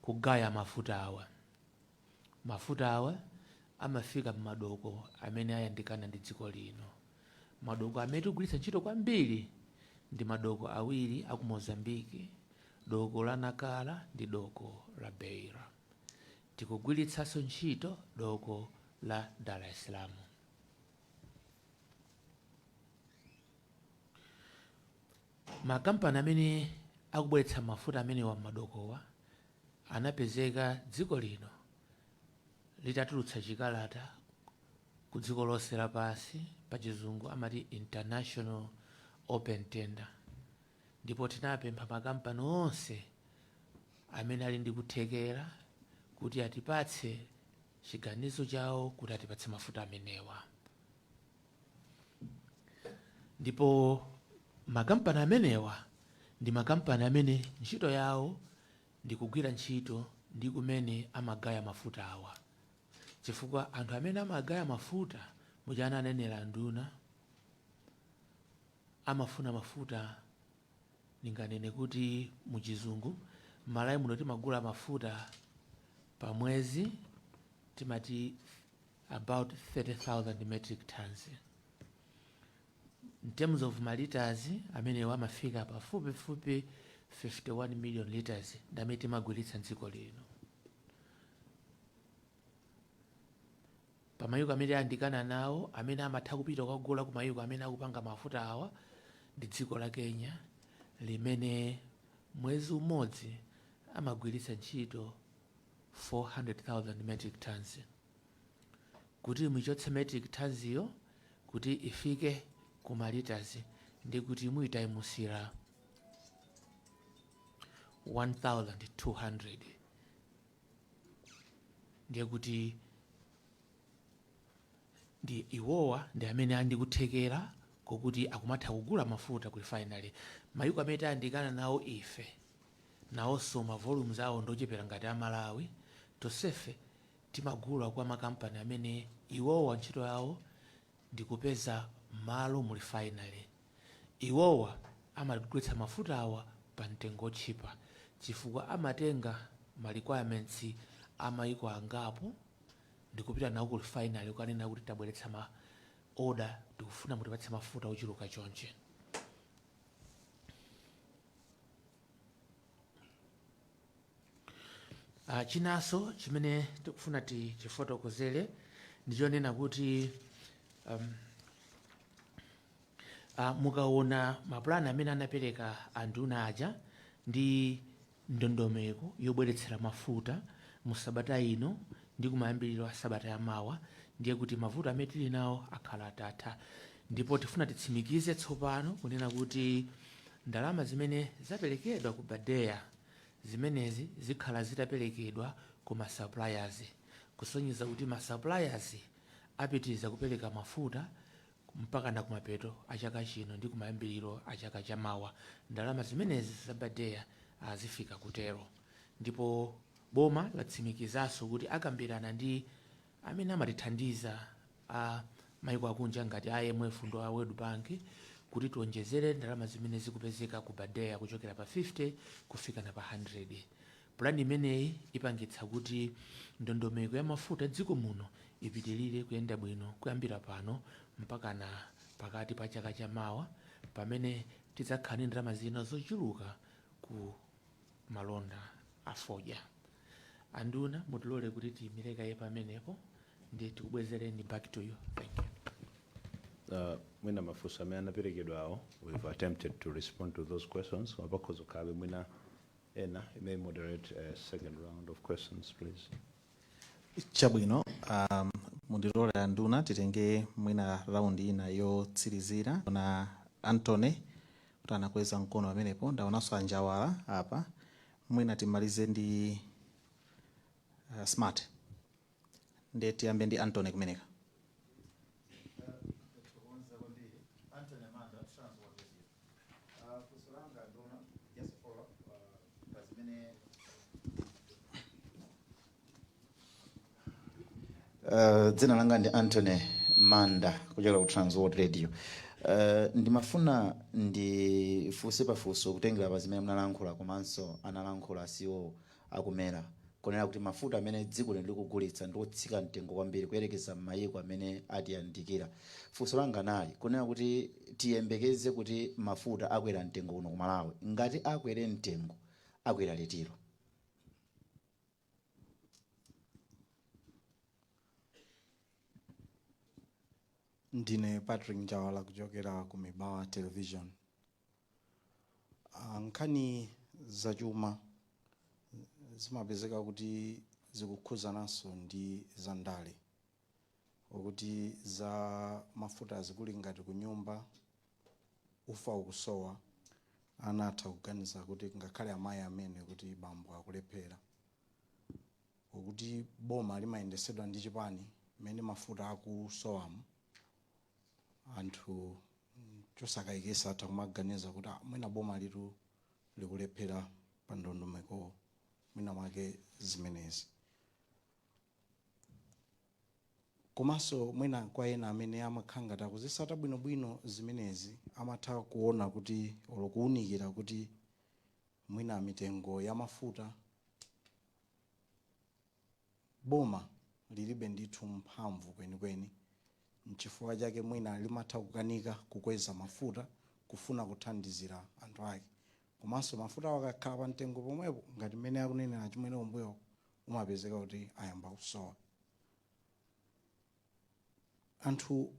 H: kugaya mafuta awa. Mafuta awa amafika m'madoko amene ayandikana ndi dziko lino. Madoko amene tikugwiritsa ntchito kwambiri ndi madoko awiri aku Mozambiki, doko la Nakala ndi doko la Beira. Tikugwiritsanso ntchito doko la Dar es Salaam. Makampani amene akubweretsa mafuta amenewa m'madokowa anapezeka dziko lino litatulutsa chikalata ku dziko lonse lapansi, pa Chizungu amati international open tender, ndipo tinapempha makampani onse amene ali ndi kuthekera kuti atipatse chiganizo chawo kuti atipatse mafuta amenewa. Ndipo makampani amenewa Ndi makampani amene ntchito yawo ndi kugwira ntchito ndi kumene amagaya mafuta awa, chifukwa anthu amene amagaya mafuta, muja ananenera nduna, amafuna mafuta. Ndinganene kuti muchizungu, m'Malawi muno timagula mafuta pa mwezi, timati about 30,000 metric tons. In terms of maliters, amenewo amafika pafupifupi 51 million liters, ndamene timagwiritsa mdziko lino. Pamayiko amene ayandikana nawo, amene amatha kupita kukagula ku mayiko amene akupanga mafuta awa, ndi dziko la Kenya, limene mwezi umodzi amagwiritsa ntchito 400,000 metric tons. Kuti muchotse metric tons iyo kuti ifike ku maliters, ndi kuti muyitayimusira 1200. Ndiye kuti ndi iwowa ndi amene andikuthekera kokuti akumatha kugula mafuta ku refinery. Mayiko amene tayandikana nawo ife nawonso ma volumes awo ndochepera ngati amalawi. Tonsefe timagula kwa makampani amene iwowa ntchito yawo ndikupeza malo mu refinery. Iwowa amagulitsa mafuta awa pa mtengo otchipa chifukwa amatenga ma requirements a mayiko angapo ndikupita nawo ku refinery kukanena kuti, "Tabweretsa ma order, tikufuna mutipatse mafuta ochuluka chonche." Chinanso chimene tikufuna tichifotokozere ndichonena kuti mukaona mapulani amene anapereka anduna aja ndi ndondomeko yobweretsera mafuta mu sabata ino ndi kumayambiriro a sabata yamawa, ndiye kuti mavuto amene tili nawo akhala atatha. Ndipo tifuna titsimikize tsopano kunena kuti ndalama zimene zaperekedwa ku BADEA zimenezi zikhala zitaperekedwa ku ma suppliers, kusonyeza kuti ma suppliers apitiriza kupereka mafuta mpaka na kumapeto a chaka chino ndi kumayambiriro a chaka chamawa. Ndalama zimenezi za BADEA azifika kutero. Ndipo boma latsimikizanso kuti akambirana ndi amene amatithandiza a maiko akunja ngati IMF ndi a World Bank kuti tionjezere ndalama zimene zikupezeka ku BADEA kuchokera pa 50 kufika na pa 100. Pulani imeneyi ipangitsa kuti ndondomeko ya mafuta dziko muno ipitirire kuyenda bwino kuyambira pano mpaka na pakati pa chaka chamawa, pamene tidzakhala ndi ndalama zina zochuluka ku malonda a fodya. Anduna, mutilole kuti tiyimire kaye pamenepo ndi tikubwezereni. Back to you, thank you.
B: Mwina mafunso amene anaperekedwa awo, we've attempted to respond to those questions. Koma pakhoza kukhalabe mwina ena. You may moderate a second round of questions, please.
C: Chabwino, mundilole anduna titenge mwina round ina yotsirizira na Antony kuti anakweza mkono pamenepo. Ndaonanso anjawala apa. Mwina timalize ndi Smart. Ndiye tiyambe ndi Antony kumeneka.
I: Tathokoza kwambiri. Anthony Amanda, Transworld Radio. Funso langa, nduna, just follow up pa zimene dzina langa ndi Anthony Manda kuchokera ku Transworld Radio. Ndimafuna ndifunse pafunso kutengera pa zimene munalankhula komanso analankhula CEO aku MERA, kunena kuti mafuta amene dziko lino likugulitsa ndi otsika mtengo kwambiri kuyerekeza m'mayiko amene atiyandikira. Funso langa nali kunena kuti tiyembekeze kuti mafuta akwera mtengo kuno ku Malawi? Ngati akwere mtengo, akwera litiro?
J: Ndine Patrick Njawala kuchokera ku Mibawa Television. Nkhani zachuma zimapezeka kuti zikukhuzananso ndi zandale, okuti za mafuta zikuli ngati kunyumba ufa ukusowa, anatha kuganiza kuti ngakhale amayi amene kuti bambo akulephera, ukuti boma limayendesedwa ndi chipani. Mmene mafuta akusowamo, anthu chosakayikisa atha kumaganiza kuti, "Ah, mwina boma litu Likulephera pa ndondomeko mwina mwake zimenezi. Komanso mwina kwa ena amene amakhala ngati akuzisata bwinobwino zimenezi, amatha kuona kuti olo kuwunikira kuti mwina mitengo ya mafuta boma lilibe ndithu mphamvu kwenikweni, nchifukwa chake mwina limatha kukanika kukweza mafuta kufuna kuthandizira anthu ake. Komanso mafuta akakhala pa mtengo pomwepo, ngati mmene akunenera chimwene kumbuyo, umapezeka kuti ayamba kusowa. Anthu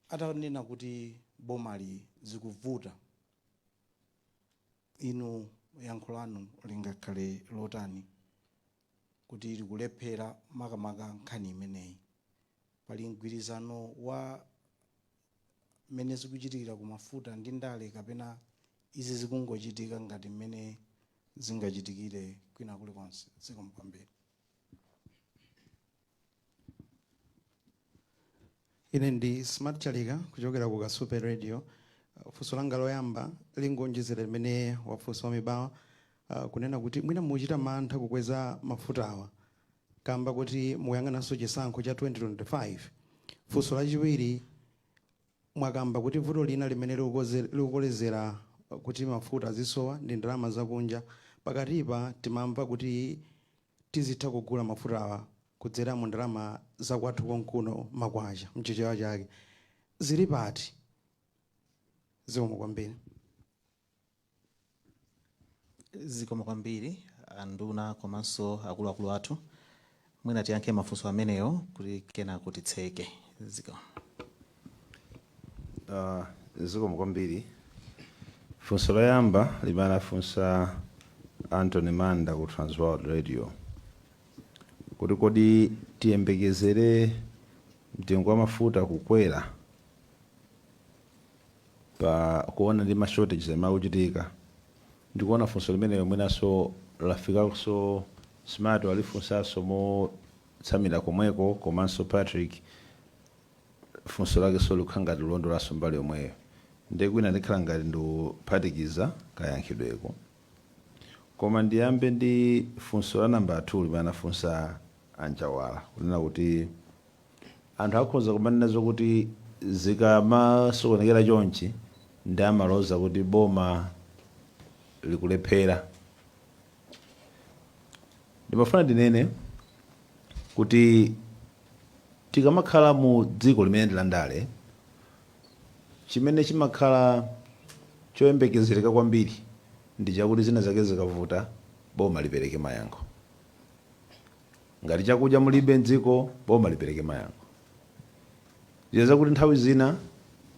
J: atanena kuti bomali zikuvuta, inu yankho lanu lingakhale lotani kuti likulephera makamaka nkhani imeneyi? Pali mgwirizano wa mmene zikuchitikira ku mafuta ndi ndale, kapena izi zikungochitika ngati mmene zingachitikire kwina kulikonse? Zikomo kwambiri.
K: Ine ndi Smart Chalika kuchokera ku Kasupe Radio. Funso langa loyamba lingonjezera limene wafunsa wa Mibawa, kunena kuti mwina muchita mantha kukweza mafutawa kamba kuti mukuyang'ananso chisankho cha 2025. Funso lachiwiri, mwakamba kuti vuto lina limene likukolezera kuti mafuta azisowa ndi ndalama zakunja. Pakatipa timamva kuti tizitha kugula mafutawa kudzera mu ndalama zakwathu konkuno, makwacha mchichewa chake. Zili pati? Zikomo kwambiri.
C: Zikomo kwambiri, anduna komanso akuluakulu athu. Mwina tiyankhe mafunso amenewo kuti kenako titseke. Zikomo.
B: Zikomo kwambiri. Funso loyamba limene anafunsa Anthony Manda ku Transworld Radio, kuti kodi tiyembekezere mtengo wa mafuta kukwera pa kuona ndi ma shortages amene akuchitika? Ndikuona funso limeneyo mwinanso lafikanso Smart walifunsanso motsamira komweko, komanso Patrick funso lake so likukhala ngati lilondolanso mbali yomweyo, ndiye kwina ndikhala ngati ndikuphatikiza kayankhidweko. Koma ndiyambe ndi funso la namba 2 limene anafunsa Anjawala, kunena kuti anthu akhoza kumanena zokuti zikamasokonekera chonchi ndi amaloza kuti boma likulephera. Ndimafuna ndinene kuti tikamakhala mu dziko limene ndi la ndale, chimene chimakhala choyembekezereka kwambiri ndi chakuti zina zake zikavuta, boma lipereke mayankho. Ngati chakudya mulibe mdziko, boma lipereke mayankho. Zija zakuti nthawi zina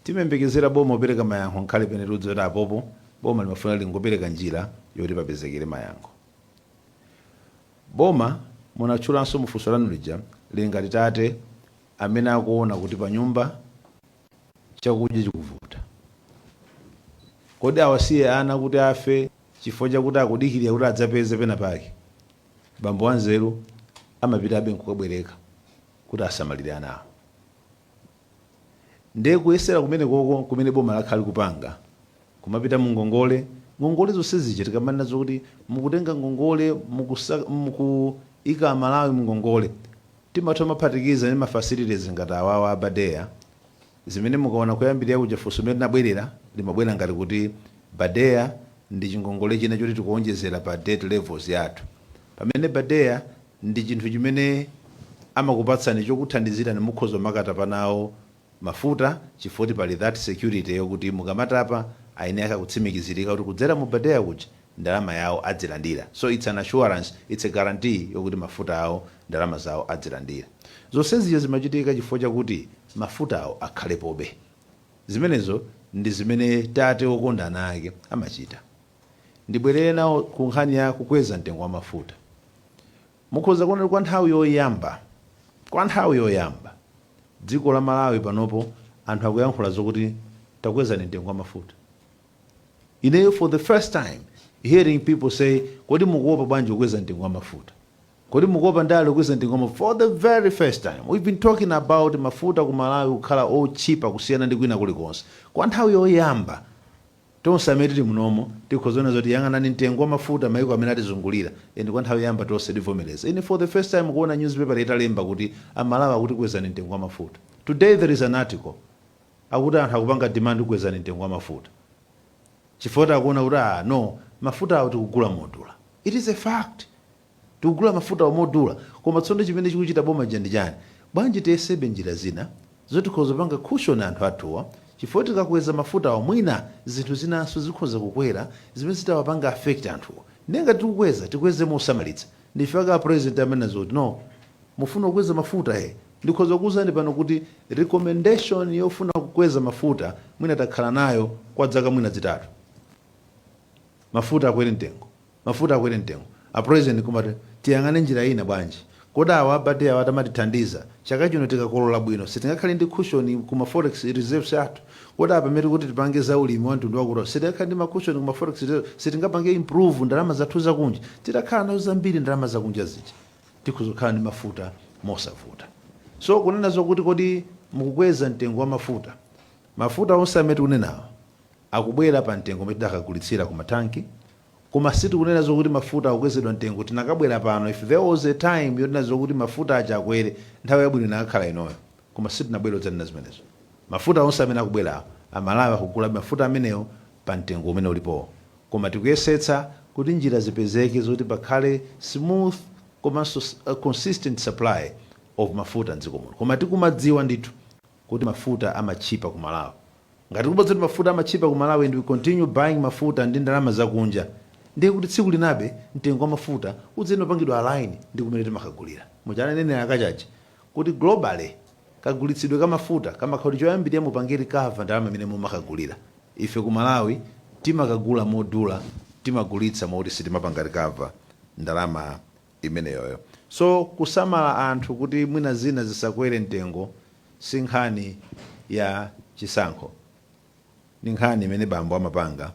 B: timayembekezera boma kupereka mayankho nkhale pene tikudziwa kuti apopo boma limafuna lingopereka njira yoti papezekere mayankho. Boma, munatchulanso mu funso lanu lija, lili ngati tate amene akuona kuti pa nyumba chakudya chikuvuta. Kodi awasiye ana kuti afe chifukwa chakuti akudikirira kuti adzapeze pena pake? Bambo wanzeru amapitabe nkukabwereka kuti asamalire ana awo. Ndiye kuyesera kumene koko kumene boma lakhala likupanga, kumapita mu ngongole, ngongole zonse zija tikamanena zokuti mukutenga ngongole, mukuika Amalawi mu ngongole, timatha kumaphatikiza ndi ma facilities ngati awawa a BADEA, zimene mukaona kuyambirira kuja funso limene linabwerera limabwera ngati kuti BADEA ndi chingongole china choti tikuonjezera pa debt levels yathu, pamene BADEA ndi chinthu chimene amakupatsani chokuthandizirani mukhoza kumakatapa nawo mafuta, chifukwa kuti pali that security yokuti mukamatapa eni ake akutsimikizirika kuti kudzera mu BADEA kuja ndalama yawo adzilandira. So it's an assurance, it's a guarantee yokuti mafuta awo, ndalama zawo adzilandira. Zonsezija zimachitika chifukwa chakuti mafutawo akhalepobe. Zimenezo ndi zimene tate wokonda ana ake amachita. Ndibwerere nawo ku nkhani ya kukweza mtengo wa mafuta. Mukhoza kuona kuti kwa nthawi yoyamba, kwa nthawi yoyamba, dziko la Malawi panopo anthu akuyankhula zokuti takwezani mtengo wa mafuta. Ineyo for the first time hearing people say, "Kodi mukuopa bwanji kukweza mtengo wa mafuta? Kodi mukuopa ndale kukweza mtengo wa mafuta?" For the very first time. We've been talking about mafuta ku Malawi kukhala otchipa kusiyana ndi kwina kulikonse. Kwa nthawi yoyamba Tonse amene tili munomo tikhozaona zoti yang'anani mtengo wa mafuta maiko amene atizungulira, and kwa nthawi yoyamba tonse tivomereza. Ine for the first time kuona newspaper italemba kuti Amalawi akuti kwezani mtengo wa mafuta. Today there is an article akuti anthu akupanga demand kwezani mtengo wa mafuta, chifukwa akuona kuti, ah no, mafuta awo tikugula modula. It is a fact, tikugula mafuta awo modula. Koma tsono chimene chikuchita boma ndi chani? Bwanji tiyesebe njira zina zoti tikhoza kupanga cushion anthu athuwa, chifukwa tikakweza mafuta awo, mwina zinthu zinanso zikhoza kukwera zimene zitawapanga affect anthuwo. Nenga tikukweza, tikweze mosamalitsa. Ndifika President amene zoti no, mufuna kukweza mafuta, he, ndikhoza kuwuzani pano kuti recommendation yofuna kukweza mafuta mwina takhala nayo kwa zaka mwina 3. Mafuta akwere mtengo, mafuta akwere mtengo. A President kumati tiyang'ane njira ina bwanji? Kodi awa abade awa atamatithandiza chaka chino, tikakolola bwino, sitingakhale ndi cushion kuma forex reserves athu? Kodi apa pamene kuti tipange za ulimi wa mtundu wakuti, sitingakhale ndi ma cushion kuma forex reserves? Sitingapange improve ndalama zathu zakunja? Titakhala nazo zambiri ndalama zakunja zija, tikuzokhala ndi mafuta mosavuta. So kunena zokuti kodi mukukweza mtengo wa mafuta, mafuta onse amene tikunenawo akubwera pa mtengo umene tidakagulitsira ku matanki. Koma sitikunena zokuti mafuta akukwezedwa mtengo. Tinakabwera pano, if there was a time yotinena zokuti mafuta aja akwere, nthawi yabwino inakakhala inoyo, koma sitinabwere kudzanena zimenezo. Mafuta onse amene akubwerawo, Amalawi akugula mafuta amenewo pa mtengo umene ulipowo, koma tikuyesetsa kuti njira zipezeke zoti pakhale smooth komanso consistent supply of mafuta mdziko muno. Koma tikumadziwa ndithu kuti mafuta amatchipa ku Malawi. Ngati kubodza kuti mafuta amatchipa ku Malawi and we continue buying mafuta ndi ndalama zakunja, ndiye kuti tsiku linabe mtengo wa mafuta udzene upangidwa align ndi kumene timakagulira. Muchanenera akachaji kuti globally kagulitsidwe ka mafuta kamakhala kuti choyambirira mupange recover ndalama imene mumakagulira. Ife ku Malawi timakagula modula, timagulitsa moti sitimapanga recover ndalama imeneyoyo. So kusamala anthu kuti mwina zina zisakwere mtengo si nkhani ya chisankho, ndi nkhani imene bambo amapanga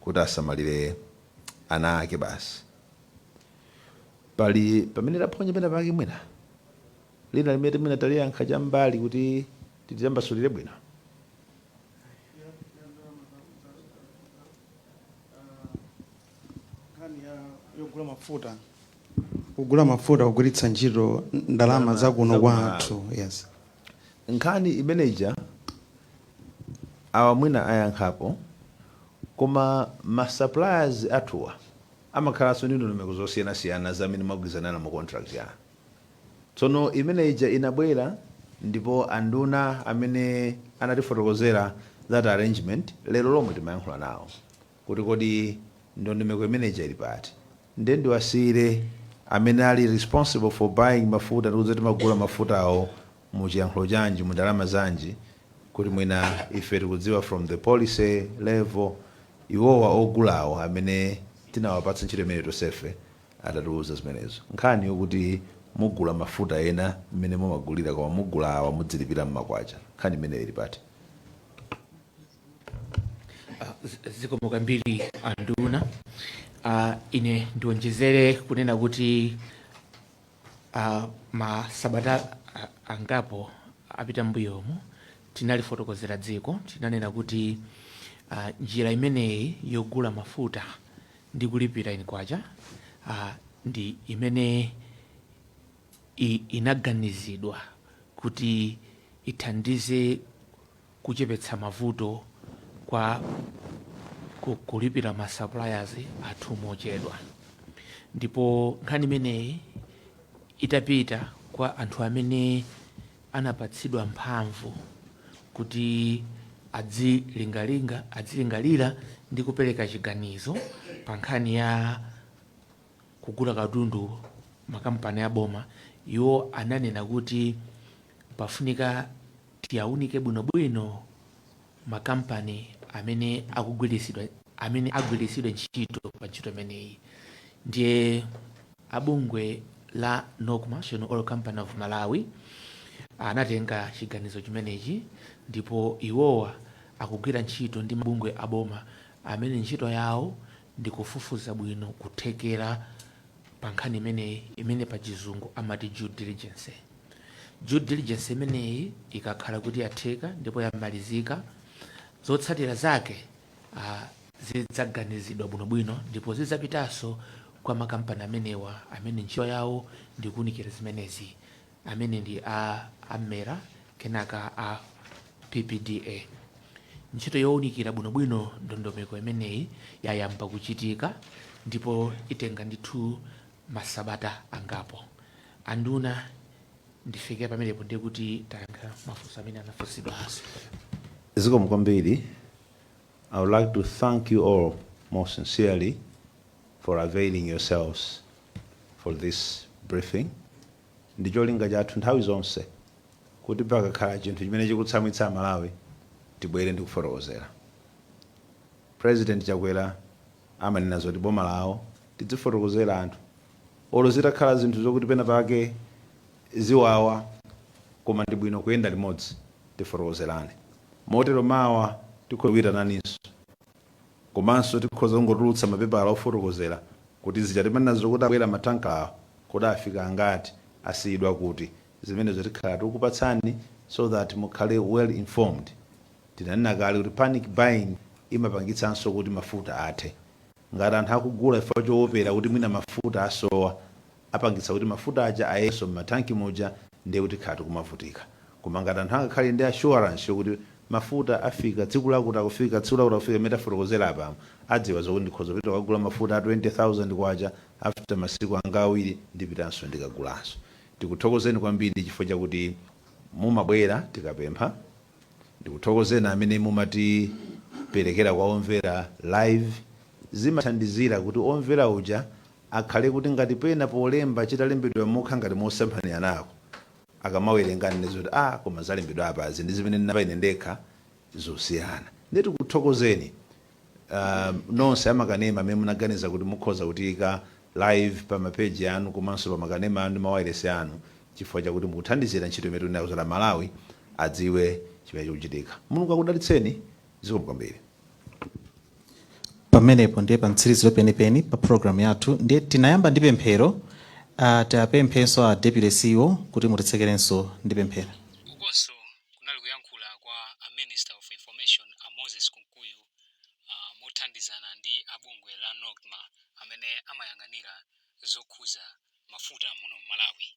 B: kuti asamalire ana ake basi. Pali pamene taphonya pena pake, mwina lina limene mwina taliyankha cham'mbali kuti tititambasulire bwino?
K: Nkhani ya yogula mafuta, kugula mafuta kugwiritsa ntchito ndalama zakuno kwathu, yes.
B: Nkhani imeneja awa mwina ayankhapo, koma ma suppliers athuwa amakhalanso ndi ndondomeko zosiyanasiyana zamene mwagwirizanana mu contract ya. Tsono imeneja inabwera ndipo anduna amene anatifotokozera that arrangement, lero lomwe timayankhula nawo kuti kodi ndondomeko imeneja ili pati. Nde ndiwasiyire amene ali responsible for buying mafuta ndikuti timagula mafutawo mu chiyankhulo chanji, mu ndalama zanji, kuti mwina ife tikudziwa from the policy level, iwowa ogulawo amene tinawapatsa ntchito imene tonsefe atatiuza zimenezo. Nkhani yokuti mugula mafuta ena mmene mumagulira, koma mugula awa mudzilipira mmakwacha, nkhani imeneyo ili pati?
H: Zikomo kwambiri anduna. Ine ndionjezere kunena kuti masabata angapo apita mbuyomu tinalifotokozera dziko, tinanena kuti njira imeneyi yogula mafuta ndi kulipira in kwacha ndi imene inaganizidwa kuti ithandize kuchepetsa mavuto kwa kulipira ma suppliers athu mochedwa. Ndipo nkhani imeneyi itapita kwa anthu amene anapatsidwa mphamvu kuti adzilingalira ndi kupereka chiganizo pa nkhani ya kugula katundu makampani aboma, iwo ananena kuti pafunika tiyaunike bwinobwino makampani amene akugwiritsidwa, amene agwiritsidwe ntchito pa ntchito imeneyi. Ndiye abungwe la NOCMA, National Oil Company of Malawi, anatenga chiganizo chimenechi, ndipo iwowa akugwira ntchito ndi mabungwe aboma amene ntchito yawo ndi kufufuza bwino kuthekera pa nkhani imeneyi, imene pa Chizungu amati due diligence. Due diligence imeneyi ikakhala kuti yatheka ndipo yamalizika, zotsatira zake Zidzaganizidwa bwinobwino ndipo zidzapitanso kwa makampani amenewa amene ntchito yawo ndi kuwunikira zimenezi, amene ndi a MERA kenaka a PPDA. Ntchito yowunikira bwinobwino ndondomeko imeneyi yayamba kuchitika ndipo itenga ndithu masabata angapo. Anduna, ndifike pamenepo, ndiye kuti tayankha mafunso amene anafunsidwanso.
B: Zikomo kwambiri. I would like to thank you all most sincerely for availing yourselves for this briefing. Ndi cholinga chathu nthawi zonse kuti pakakhala chinthu chimene chikutsamwitsa Malawi, tibwere ndi kufotokozera. President Chakwera amanena zoti boma lawo tidzifotokozera anthu, olo zitakhala zinthu zokuti pena pake ziwawa, koma ndi bwino kuyenda limodzi tifotokozerane. Motero mawa tikhoza kuyitananinso, komanso tikhoza kungotulutsa mapepala ofotokozera kuti zija timanena zokuti abwera matanka awo, kodi afika angati, asiyidwa kuti, zimenezo tikhala tikukupatsani so that mukhale well informed. Tinanena kale kuti panic buying imapangitsanso kuti mafuta athe. Ngati anthu akugula chifukwa choopera kuti mwina mafuta asowa, apangitsa kuti mafuta aja ayenso mmatanki muja, ndiye kuti tikhala tikumavutika. Koma ngati anthu angakhale ndi assurance yokuti mafuta afika tsiku lakuti, akufika tsiku lakuti, akufika imene tafotokozera apamo, adziwa zokuti ndikhoza kupita kukagula mafuta a 20,000 kwacha, after masiku anga 2 ndipitanso ndikagulanso. Tikuthokozeni kwambiri chifukwa chakuti mumabwera tikapempha. Ndikuthokozeni amene mumatiperekera kwa omvera live. Zimathandizira kuti omvera uja akhale kuti ngati pena polemba chitalembedwa mokha ngati mosemphanira nako, akamawerenga anene zoti, "Ah, koma zalembedwa apazi ndi zimene ndinapa ine ndekha zosiyana." Ndiye tikuthokozeni nonse amakanema amene munaganiza kuti mukhoza kutiyika live pa mapeji anu komanso pa makanema anu ndi mawayilesi anu, chifukwa chakuti mukuthandizira ntchito imene tikuyenera kuti Malawi adziwe chimene chikuchitika. Mulungu akudalitseni. Zikomo kwambiri.
C: Pamenepo ndiye pa mtsiriziro penipeni pa program yathu. Ndiye tinayamba ndi pemphero, tiapemphenso a Deputy CEO kuti mutitsekerenso ndi pemphero.
A: Ukonso kunali kuyankhula kwa a Minister of Information a Moses Kunkuyu mothandizana ndi a bungwe la NOCMA amene amayang'anira zokhuza mafuta muno Malawi.